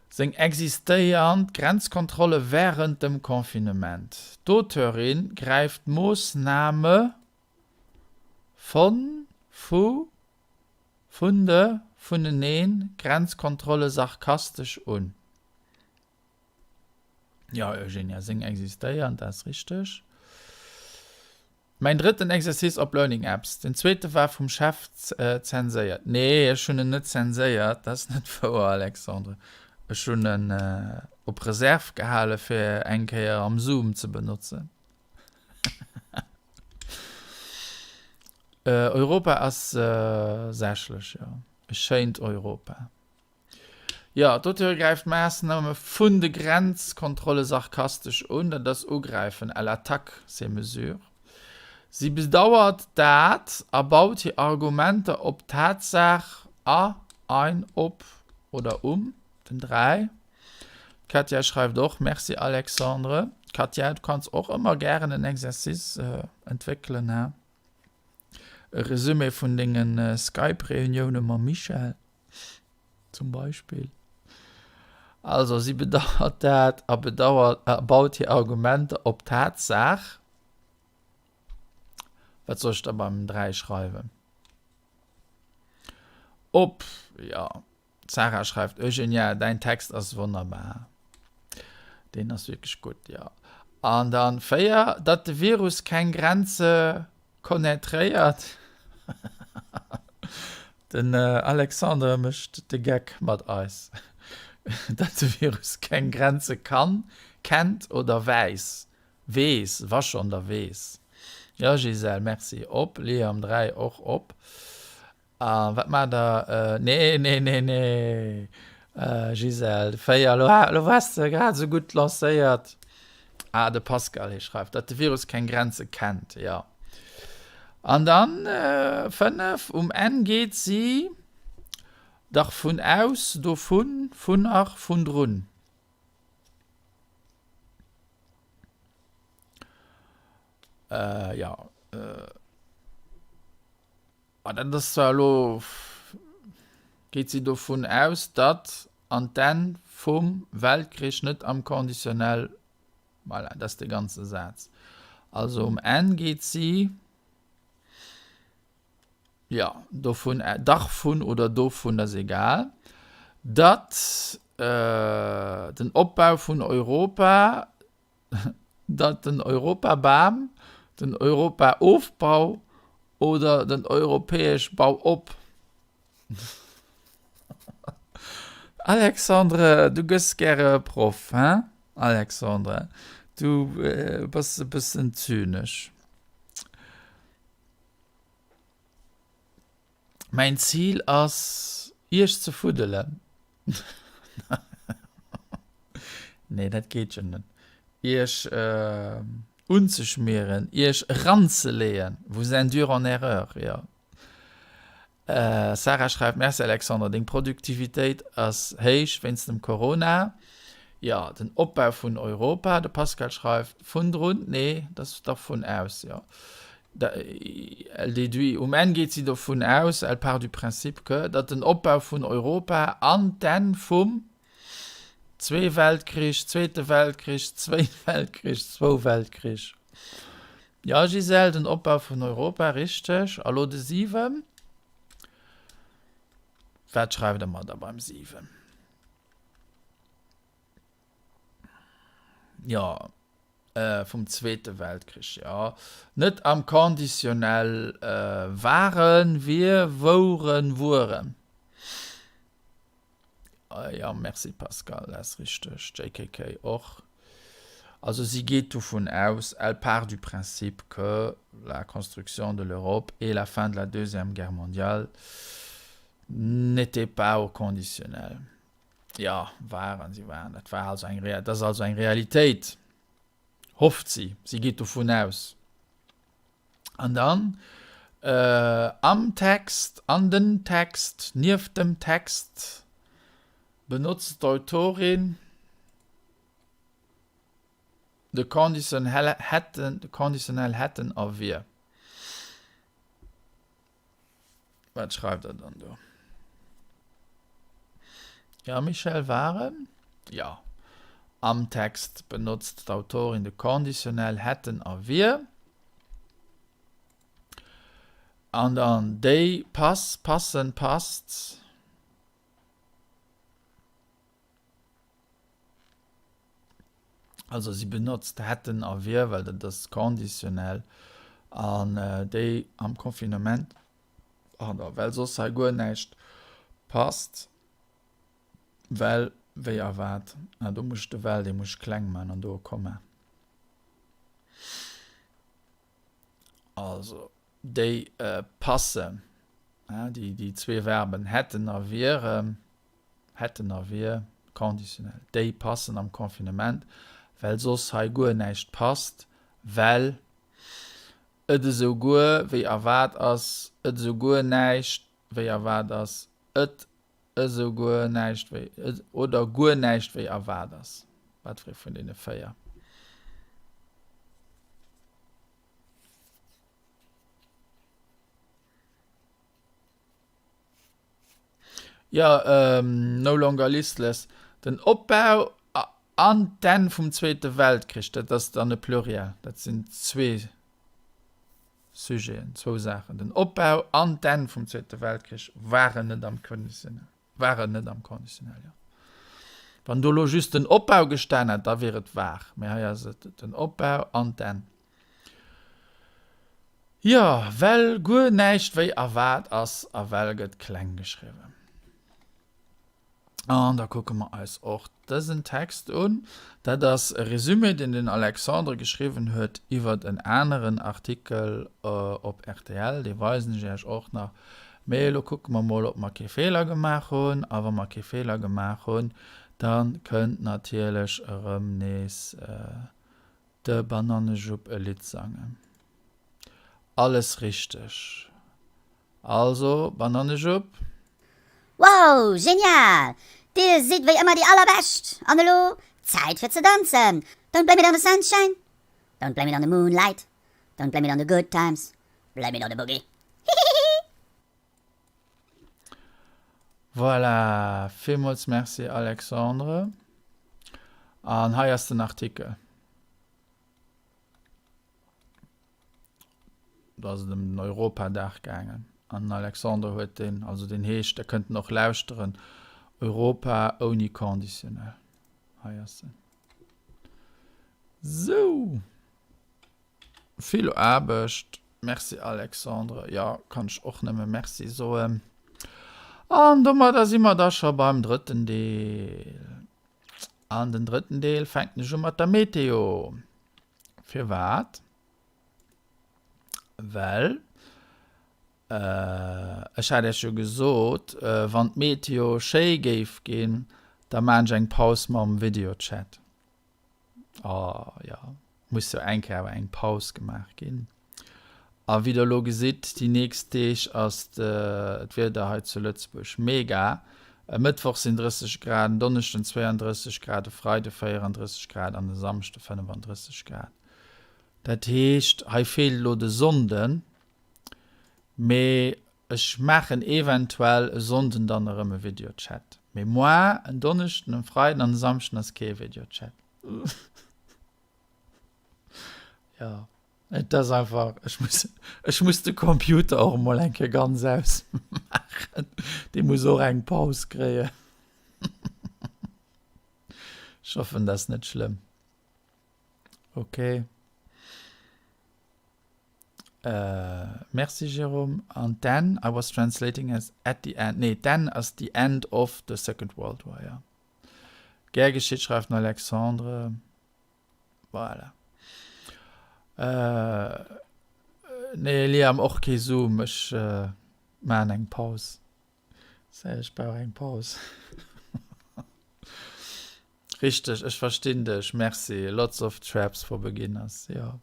seng existéiernd Grenzkontrolle während dem Confinement. D'Auteurin gräift d'Moossname von, vu, Vun de, vuneneen, Grenzkontrolle sarkastesch un. Jo, Eugenia, seng existéieren, dat ass richteg. Mäin drëtten Exercice op Learning Apps. Den zweete war vum Chef zenséiert. Nee, ech hunn en net zenséiert, dat ass net wouer, Alexandre. Ech hunn en op Reserve gehale fir eng Kéier am Zoom ze benotzen. Europa ass sächlech, jo. E schéint Europa. Jo, d'Auteure gräift d'Maassname vun de Grenzkontrolle sarkastesch un, dat ass ugräifen, elle attaque ces mesures. Si bedauert dat a baut hir Argumenter op d'Tatsaach a, ein, op oder um, den 3. D'Katja schreift och, Merci Alexandre. Katja, du kanns och ëmmer gären en Exercice entwéckelen, he? E Resumé vun dengen Skype-Reunioune mam Michel zum Beispill. Also, si bedauert dat a bedauert a baut hir Argumenter op d'Tatsaach. Wat soll ech da beim 3 schreiwen? Op, jo. D'Sarah schreift, Eugenia, däin Text ass wonnerbar. Deen ass wierklech gutt, jo. An dann 4, datt de Virus keng Grenze connaîtréiert. Den Alexandre mécht de Geck mat eis. Datt de Virus keng Grenze kann, kennt oder wäiss. Weess, wa schonn, da weess. Jo, Gisèle, merci. Op, Liam 3 och op. A wat maacht der? Nee, nee, nee, nee, Gisèle, 4, elo, elo waars de grad esou gutt lancéiert. Ah, de Pascal, hie schreift, datt de Virus keng Grenze kennt. Jo. An dann 5, Um Enn geet si dach vun aus, dovun, vun ach, vun drun. Jo, dat ass zwar elo, geet si dovun aus, datt an d'Enn vum Weltkrich net am Conditionnel Voilà, dat ass de ganze Saz. Also um Enn geet si, jo, dovun, dach vun oder dovun, dat ass egal, datt den Opbau vun Europa, datt den Europabam, den Europaofbau oder den europäesch Bau op. Alexandre, du gëss gäre Proff, hein? Alexandre, du bass e bëssen zynesch. Mäin Zil ass, Iech ze fuddelen. Nee, dat geet jo net. Iech unzeschmieren, Iech eranzeleeën. Vous induire en erreur, jo. Sarah schreift, Merci Alexandre, deng Produktivitéit ass héich wéinst dem Corona. Jo, den Opbau vun Europa. De Pascal schreift, vun drun, nee, dat ass dach vun aus, jo. Elle déduit, um Enn geet si dovun aus, elle part du principe que, datt den Opbau vun Europa an d'Enn vum Zwee Weltkrich, Zweete Weltkrich, zwéin Weltkrich, zwou Weltkrich. Jo Gisèle, den Opbau vun Europa, richteg. A lo de 7. Wat schreift der mer da beim 7? Jo, vum Zweete Weltkrich, jo. Net am Conditionnel waren, wier, wouren, wuaren. Jo, merci Pascal, dat ass richteg. JKK och. Also si geet dovun aus, elle part du principe que la construction de l'Europe et la fin de la Deuxième Guerre mondiale n'étaient pas au conditionnel. Jo, waren, si waren. Dat war also eng, dat ass also eng Realitéit, hofft si. Si geet dovun aus. An dann am Text, an den Text, nieft dem Text benotzt d'Autorin de Conditionnel hätten, de Conditionnel hätten a wier. Wat schreift der dann do? Ja, Michèle, waren? Ja. Am Text benotzt d'Autorin de Conditionnel hätten a wier. An dann déi pass, passen, passt. Also si benotzt hätten a wier, well dat ass conditionnel, an déi am Confinement, pardon, well soss hei guer näischt passt, well wéi erwaart, ah do muss ech de well, dee muss ech kleng maachen an do e Komma. Also déi passen, déi zwee Verben hätten a wieren. Hätten a wier, conditionnel, déi passen am Confinement, well soss hei guer näischt passt, well et esou guer wéi erwaart ass, et esou guer näischt wéi erwaart ass, et esou guer näischt wéi, oder guer näischt wéi erwaart ass. Wat fir ee vun deene 4? Jo, No Longer Listless, den Opbau an d'Enn vum Zweete Weltkrich, dat ass dann e Pluriel, dat sinn zwee Sujeten, zwou Saachen. Den Opbau an d'Enn vum Zweete Weltkrich waren net am Conditionnel, waren net am Conditionnel, jo. Wann do elo just den Opbau gestan hätt, da wier et war, mee hei ass et den Opbau an d'Enn. Jo, well guer näischt wéi erwaart ass a well gëtt kleng geschriwwen. An da kucke mer eis och dësen Text un. Dat ass e Resumé, deen den Alexandre geschriwwen huet iwwert en aneren Artikel op rtl. Dee weisen ech Iech och nach. Mee elo kucke mer mol, ob mer kee Feeler gemaach hunn. A wa mer kee Feeler gemaach hunn, da kënnt natierlech erëm nees De Banannejupp e Lidd sangen. Alles richteg. Also, Banannejupp. Wow, genial! Dir sidd wéi ëmmer déi allerbescht! An elo Zäit fir ze danzen! Don't blame it on the sunshine, don't blame it on the moonlight, don't blame it on the good times, blame it on the boogie! Hihihihi! Voilà, villmools Merci Alexandre. An hei ass den Artikel. Do ass et ëm den Europadag gaangen an den Alexandre huet deen, also deen heescht, der kënnt en och lauschteren, Europa ouni Conditionnel. Hei ass en. Sou. Vill Aarbecht. Merci Alexandre. Jo, kann ech och nëmme Merci soen. An domadder si mer da scho beim drëtten Deel. An den drëtten Deel fänken ech u mat der Meteo. Firwat? Well ech hat Iech jo gesot, wann d'Meteo schéi géif ginn, da maan ech eng Paus mam Videochat. Oh jo, muss jo eng Kéier awer eng Paus gemaach ginn. A wéi der elo gesitt, déi nächst Deeg ass d'Wieder hei zu Lëtzebuerg mega. E Mëttwoch sinn 30 Grad, en Donneschden 32 Grad, e Freide 34 Grad an e Samschde 35 Grad. Dat heescht, hei feelt elo de Sonnden, mee ech maachen eventuell e Sonnden dann erëm e Videochat. Mee moi, en Donneschden, e Freiden an e Samschden ass kee Videochat. Jo, et ass einfach, ech muss, ech muss de Computer och emol eng Kéier ganz ausmaachen. Dee muss och eng Paus kréien. Ech hoffen, dat ass net schlëmm. Ok. Äh, merci Jérôme. An d'Enn, I was translating as at the end, nee, d'Enn ass the end of the Second World War, ja. Gär geschitt, schreift den Alexandre. Voilà. Äh, nee, Liam, och kee Zoom, ech äh, maachen eng Paus. Ech brauch eng Paus. Richteg, ech verstinn dech, merci. Lots of traps for beginners, jo.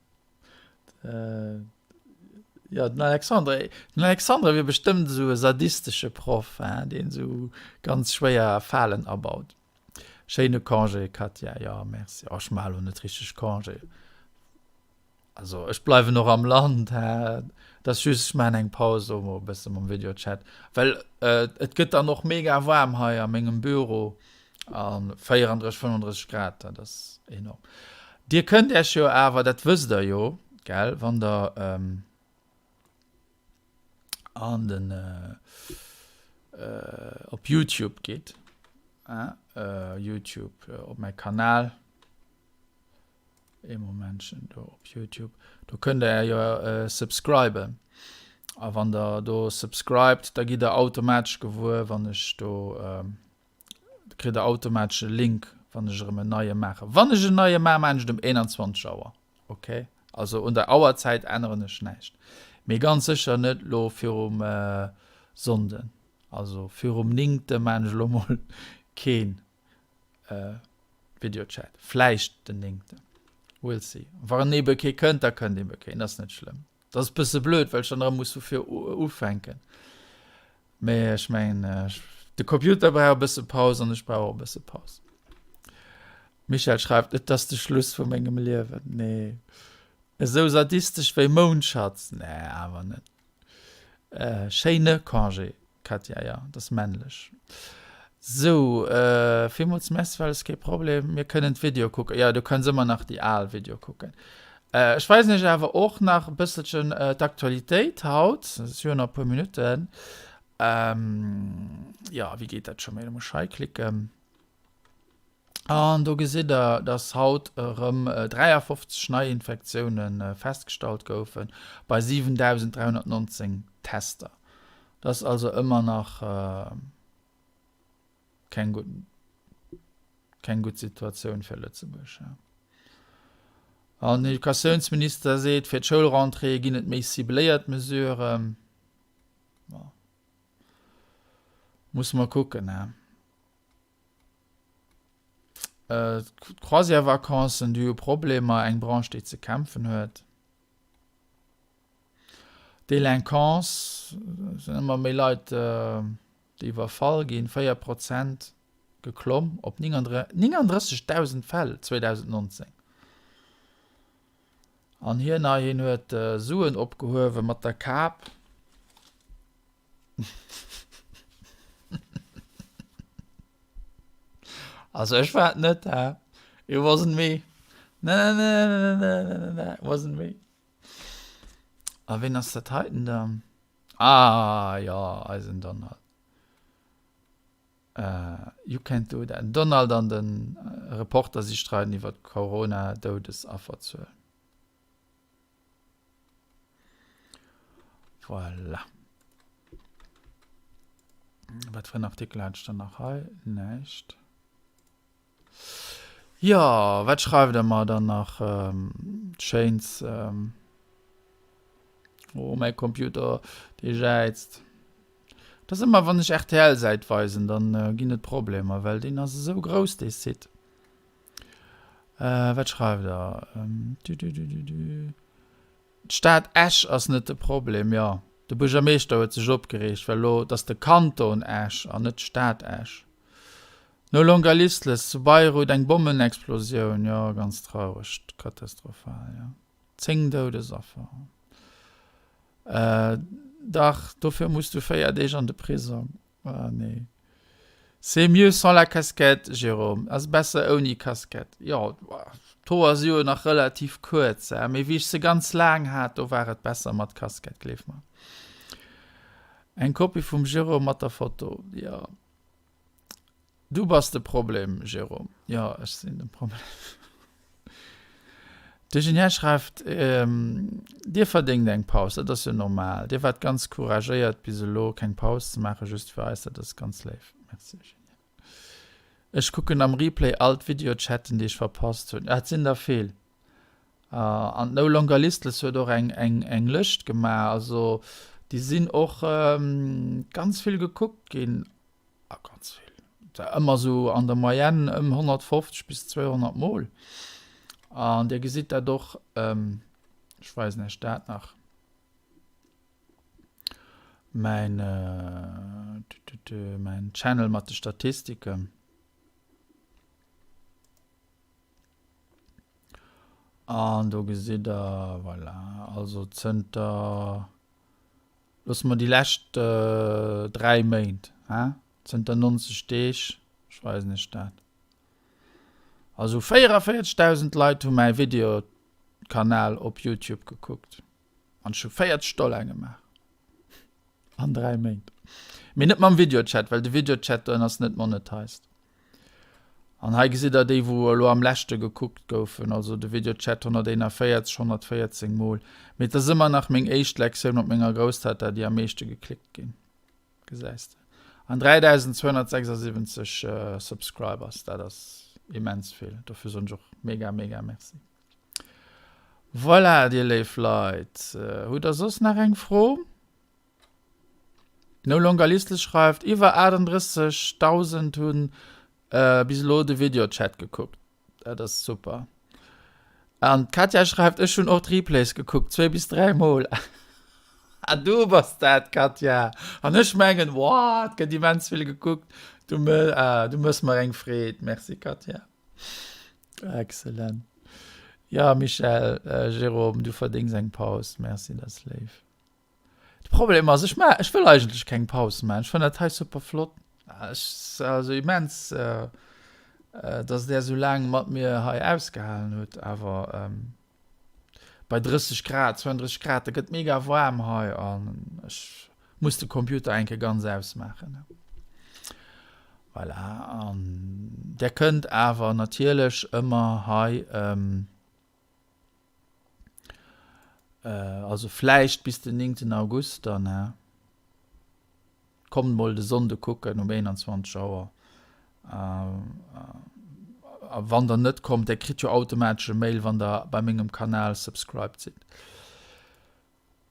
Jo, den Alexandre, den Alexandre wier bestëmmt esou e sadistesche Proff, hein, deen esou ganz schwéier Falen abaut. Schéine Congé, Katja, jo, merci. Oh, ech maache lo net richteg Congé. Also ech bleiwen och am Land, hä? Et ass just, ech maachen eng Paus elo mol e bësse mam Videochat, well et gëtt dann och mega waarm hei a mengem Büro a 34, 35 Grad, dat ass enorm. Dir kënnt Iech jo awer, dat wësst der jo, gell, wann der an den op Youtube gitt, hä, Youtube op mäi Kanal, Ee Momentchen, do op Youtube, do kënnt der jo subscriben. A wann der do subscribed, da gitt der automatesch gewuer, wann ech do, da kritt der automatesch e Link, wann ech erëm en neie maachen. Wann ech en neie maachen, maachen ech et um 21 Auer, ok? Also un der Auerzäit änneren ech näischt. Mee ganz sécher net elo virum Sonnden. Also virum néngte maachen ech elo mol keen. Videochat. Vläicht den néngten. We'll see. Wann ebe kee kënnt, da kënnt ebe keen. Dat ass net schlëmm. Dat ass e bësse blöd, well ech dann erëm muss vu vir ufänken. Mee ech mengen, de Computer brauch e bësse Paus an ech brauch och e bësse Paus. Michèle schreift, Et ass de Schluss vu mengem Liewen. Nee. Esou sadistesch wéi Moundschatz? Nee, awer net. Schéine Congé, Katja, jo, et ass männlech. Sou, villmools Merci, Welles, kee Problem, mir kënnen d'Video kucken. Jo, du kënns ëmmer nach déi al Video kucken. Ech weisen iech awer och nach e bësselchen d'Aktualitéit haut, et si jo nach e puer Minutten. Jo, wéi geet dat scho méi? Da muss ech hei klicken. An do gesitt der, dass haut erëm 53 Neiinfektioune festgestallt goufe bei 7.319 Tester. Dat ass also ëmmer nach keng gutt, keng gutt Situatioun fir Lëtzebuerg. An den Educatiounsminister seet, fir d'Schoulrentrée ginn et méi cibléiert Mesuren. Musse mer kucken. D'Croisière-Vacancen, déi hu Problemer, eng Branche, déi ze kämpfen huet. Délinquance, et sinn ëmmer méi Leit, déi iwwerfall ginn, 4 Prozent geklomm op 39.000 Fäll 2019. An hien hei, hien huet Suen opgehuewe mat der Kap. Also ech war et net, hä? It wasn't me. Ne, ne, ne, ne, ne, ne, ne, ne, it wasn't me. A ween ass dat heiten dann? Ah, jo, eisen Donald. You can't do that. Den Donald an de Reporter si streiden iwwer d'Corona-Doudesafferzuel. Voilà. Wat fir en Artikel hat ech dann nach hei? Näischt. Jo, wat schreift der mer dann nach Schéins? Oh, mäi Computer, dee jäizt. Dat ass ëmmer, wann ech RTL-Säit weisen, dann ginn et Problemer, well deen ass esou grouss, dee Site. Wat schreift der? D'Stad Esch ass net de Problem, jo. De Buergermeeschter huet sech opgereegt, well elo, et ass de Kanton Esch an net d'Stad Esch. No longer listless, zu Beirut eng Bommenexplosioun, jo, ganz traureg, katastrophal, jo. 10 Doudesaffer. Dach, dofir muss du 4 Deeg an de Prisong. Ah nee. C'est mieux sans la casquette, Jérôme. Ass besser ouni Casquette. Jo, d'Hoer si jo nach relativ kuerz, mee wéi ech se ganz laang hat, do war et besser mat Casquette, gleef mer. Eng Kopie vum Jérôme mat der Foto, jo. Du bass de Problem, Jérôme. Jo, ech sinn de Problem. De Julien schreift, Dir verdéngt eng Paus, dat ass jo normal. Dir waart ganz couragéiert bis elo keng Paus ze maachen, just fir eis, dat ass ganz léif. Merci Julien. Ech kucken am Replay all d'Videochatten déi ech verpasst hunn. Ah, et sinn der vill. An d'No Longer Listless huet och eng eng eng Lëscht gemaach. Also déi sinn och ganz vill gekuckt ginn. Ah, ganz vill. Ëmmer sou an der Moyenne ëm 150 bis 200 Mol. An Dir gesitt dat och, ech weisen Iech dat nach, mäin, mäin Channel mat de Statistiken. An do gesitt Der, voilà, also zënter Loosse mer déi lescht 3 Méint, he? Zënter 90 Deeg, ech weisen iech dat. Also 44.000 Leit hu mäi Videokanal op Youtube gekuckt. An ech hu 40 Dollar gemaach. An 3 Méint. Mee net mam Videochat, well de Videochat den ass net monetized. An hei gesitt der déi wou elo am leschte gekuckt goufen, also de Videochat 141, 114 mol. Mee et ass ëmmer nach meng éischt Lektioun mat menger Grousstatta déi am meeschte geklickt ginn. Gesäis de. An 3276 Subscribers, dat ass immens vill. Dofir soen ech och mega mega Merci. Voilà, dir léif Leit, hutt der soss nach eng Fro? No Longer Listless schreift, Iwwer 38.000 hunn bis elo de Videochat gekuckt. Dat ass super. An d'Katja schreift, Ech hunn och d'Replays gekuckt, zwee bis dräi Mol. Ah, du bass dat, Katja! An ech mengen, Wow, et gëtt immens vill gekuckt. Du, du méchs mer eng Freed. Merci, Katja. Excellent. Ja, Michèle, Jérôme, du verdéngs eng Paus. Merci, dat ass léif. De Problem ass, ech ma ech wëll eigentlech keng Paus maachen. Ech fannen dat hei super flott. Ech also immens, äh, äh, dass där sou laang mat mir hei ausgehalen huet. Awer ähm, bei 30 Grad, 32 Grad, da gëtt mega waarm hei an ech muss de Computer eng Kéier ganz ausmaachen. Voilà, an där kënnt awer natierlech ëmmer hei ähm, Also vläicht bis den 9. August dann, hä? Kommt mol de Sonnde kucken um 21 Auer. A wann der net kommt, der kritt jo automatesch e Mail, wann der bei mengem Kanal subscribed sidd.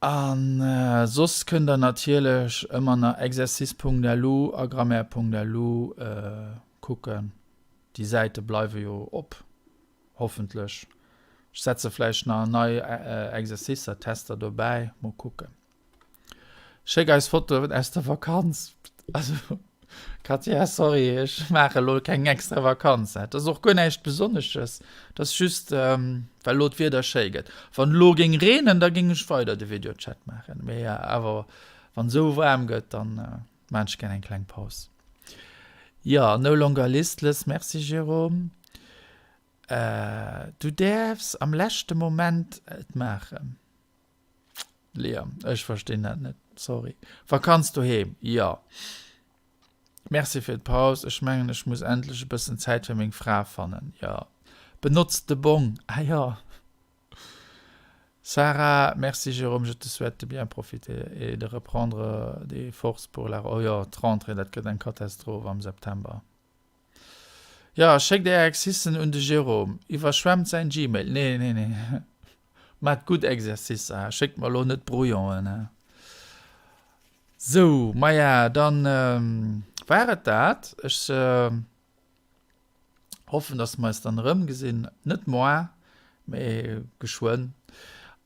An soss kënnt der natierlech ëmmer nach exercice.lu a grammaire.lu kucken. Déi Säite bleiwe jo op. Hoffentlech. Ech setze vläicht nach nei Exercicer, Tester dobäi. Mol kucken. Schéck eis Fotoen aus der Vakanz. Also, Katja, sorry, ech maache elo keng extra Vakanz. Dat ass och guer näischt Besonnesches. Dat ass just, well elo d'Wieder schéi gëtt. Wann elo géing reenen, da géing ech weider de Videochat maachen. Mee awer wann esou waarm gëtt, dann maachen ech gär eng kleng Paus. Jo, no longer listless. Merci, Jérôme. Du däerfs am leschte Moment et maachen. Liam, ech verstinn dat net, sorry. Vakanz doheem, jo. Merci fir d'Paus, ech mengen ech muss endlech e bëssen Zäit fir meng Fra fannen, jo. Benotzt de Bong, ah jo. Sarah, merci Jérôme, je te souhaite de bien profiter et de reprendre des forces pour la, oh jo, d'Rentrée, dat gëtt eng Katastroph am September. Jo, schéckt är Exercicen un de Jérôme. Iwwerschwemmt säin Gmail. Nee, nee, nee. Maacht gutt Exercicer, he. Schéckt mer elo net Brouillonen, he. Sou, maja, dann war et dat. Ech hoffen, dass mer eis dann erëmgesinn. Net moar, mee geschwënn.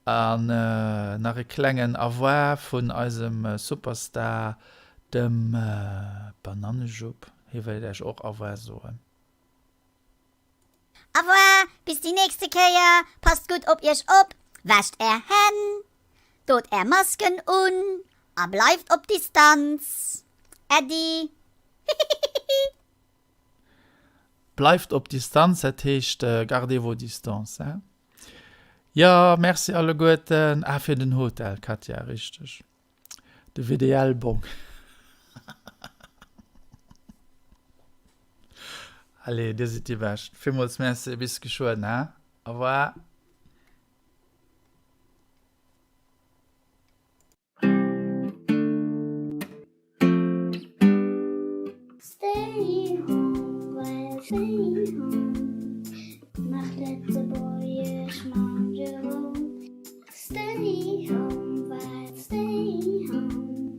An nach e klengen Au revoir vun eisem Superstar, dem Banannejupp. Hie wéilt Äech och Au revoir soen. Au revoir, bis déi nächste Kéier, passt gutt op iech op, wäscht är Hänn, dot är Masken un a bleift op Distanz. Äddi. Hihihihi. Bleift op Distanz, dat heescht gardez vos distances, hein? Jo, merci alleguerten. Ah, fir den Hotel, Katja, richteg. De WDL-Bong. Allez, dir sidd déi Bescht. Villmools Merci, bis geschwënn, hein? Au revoir. Stay home, well stay home Nach Lëtzebuergesch mam Jérôme Stay home, well stay home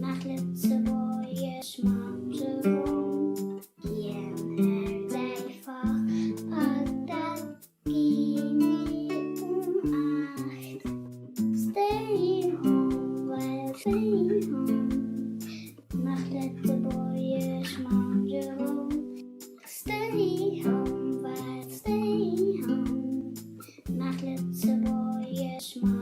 Nach Lëtzebuergesch mam Jérôme Hien hält säi Fach a dat Gi mir um 8. Stay home, well stay home Nach Lëtzebuergesch mam Jérôme Stay home, well stay home Nach Lëtzebuergesch mam.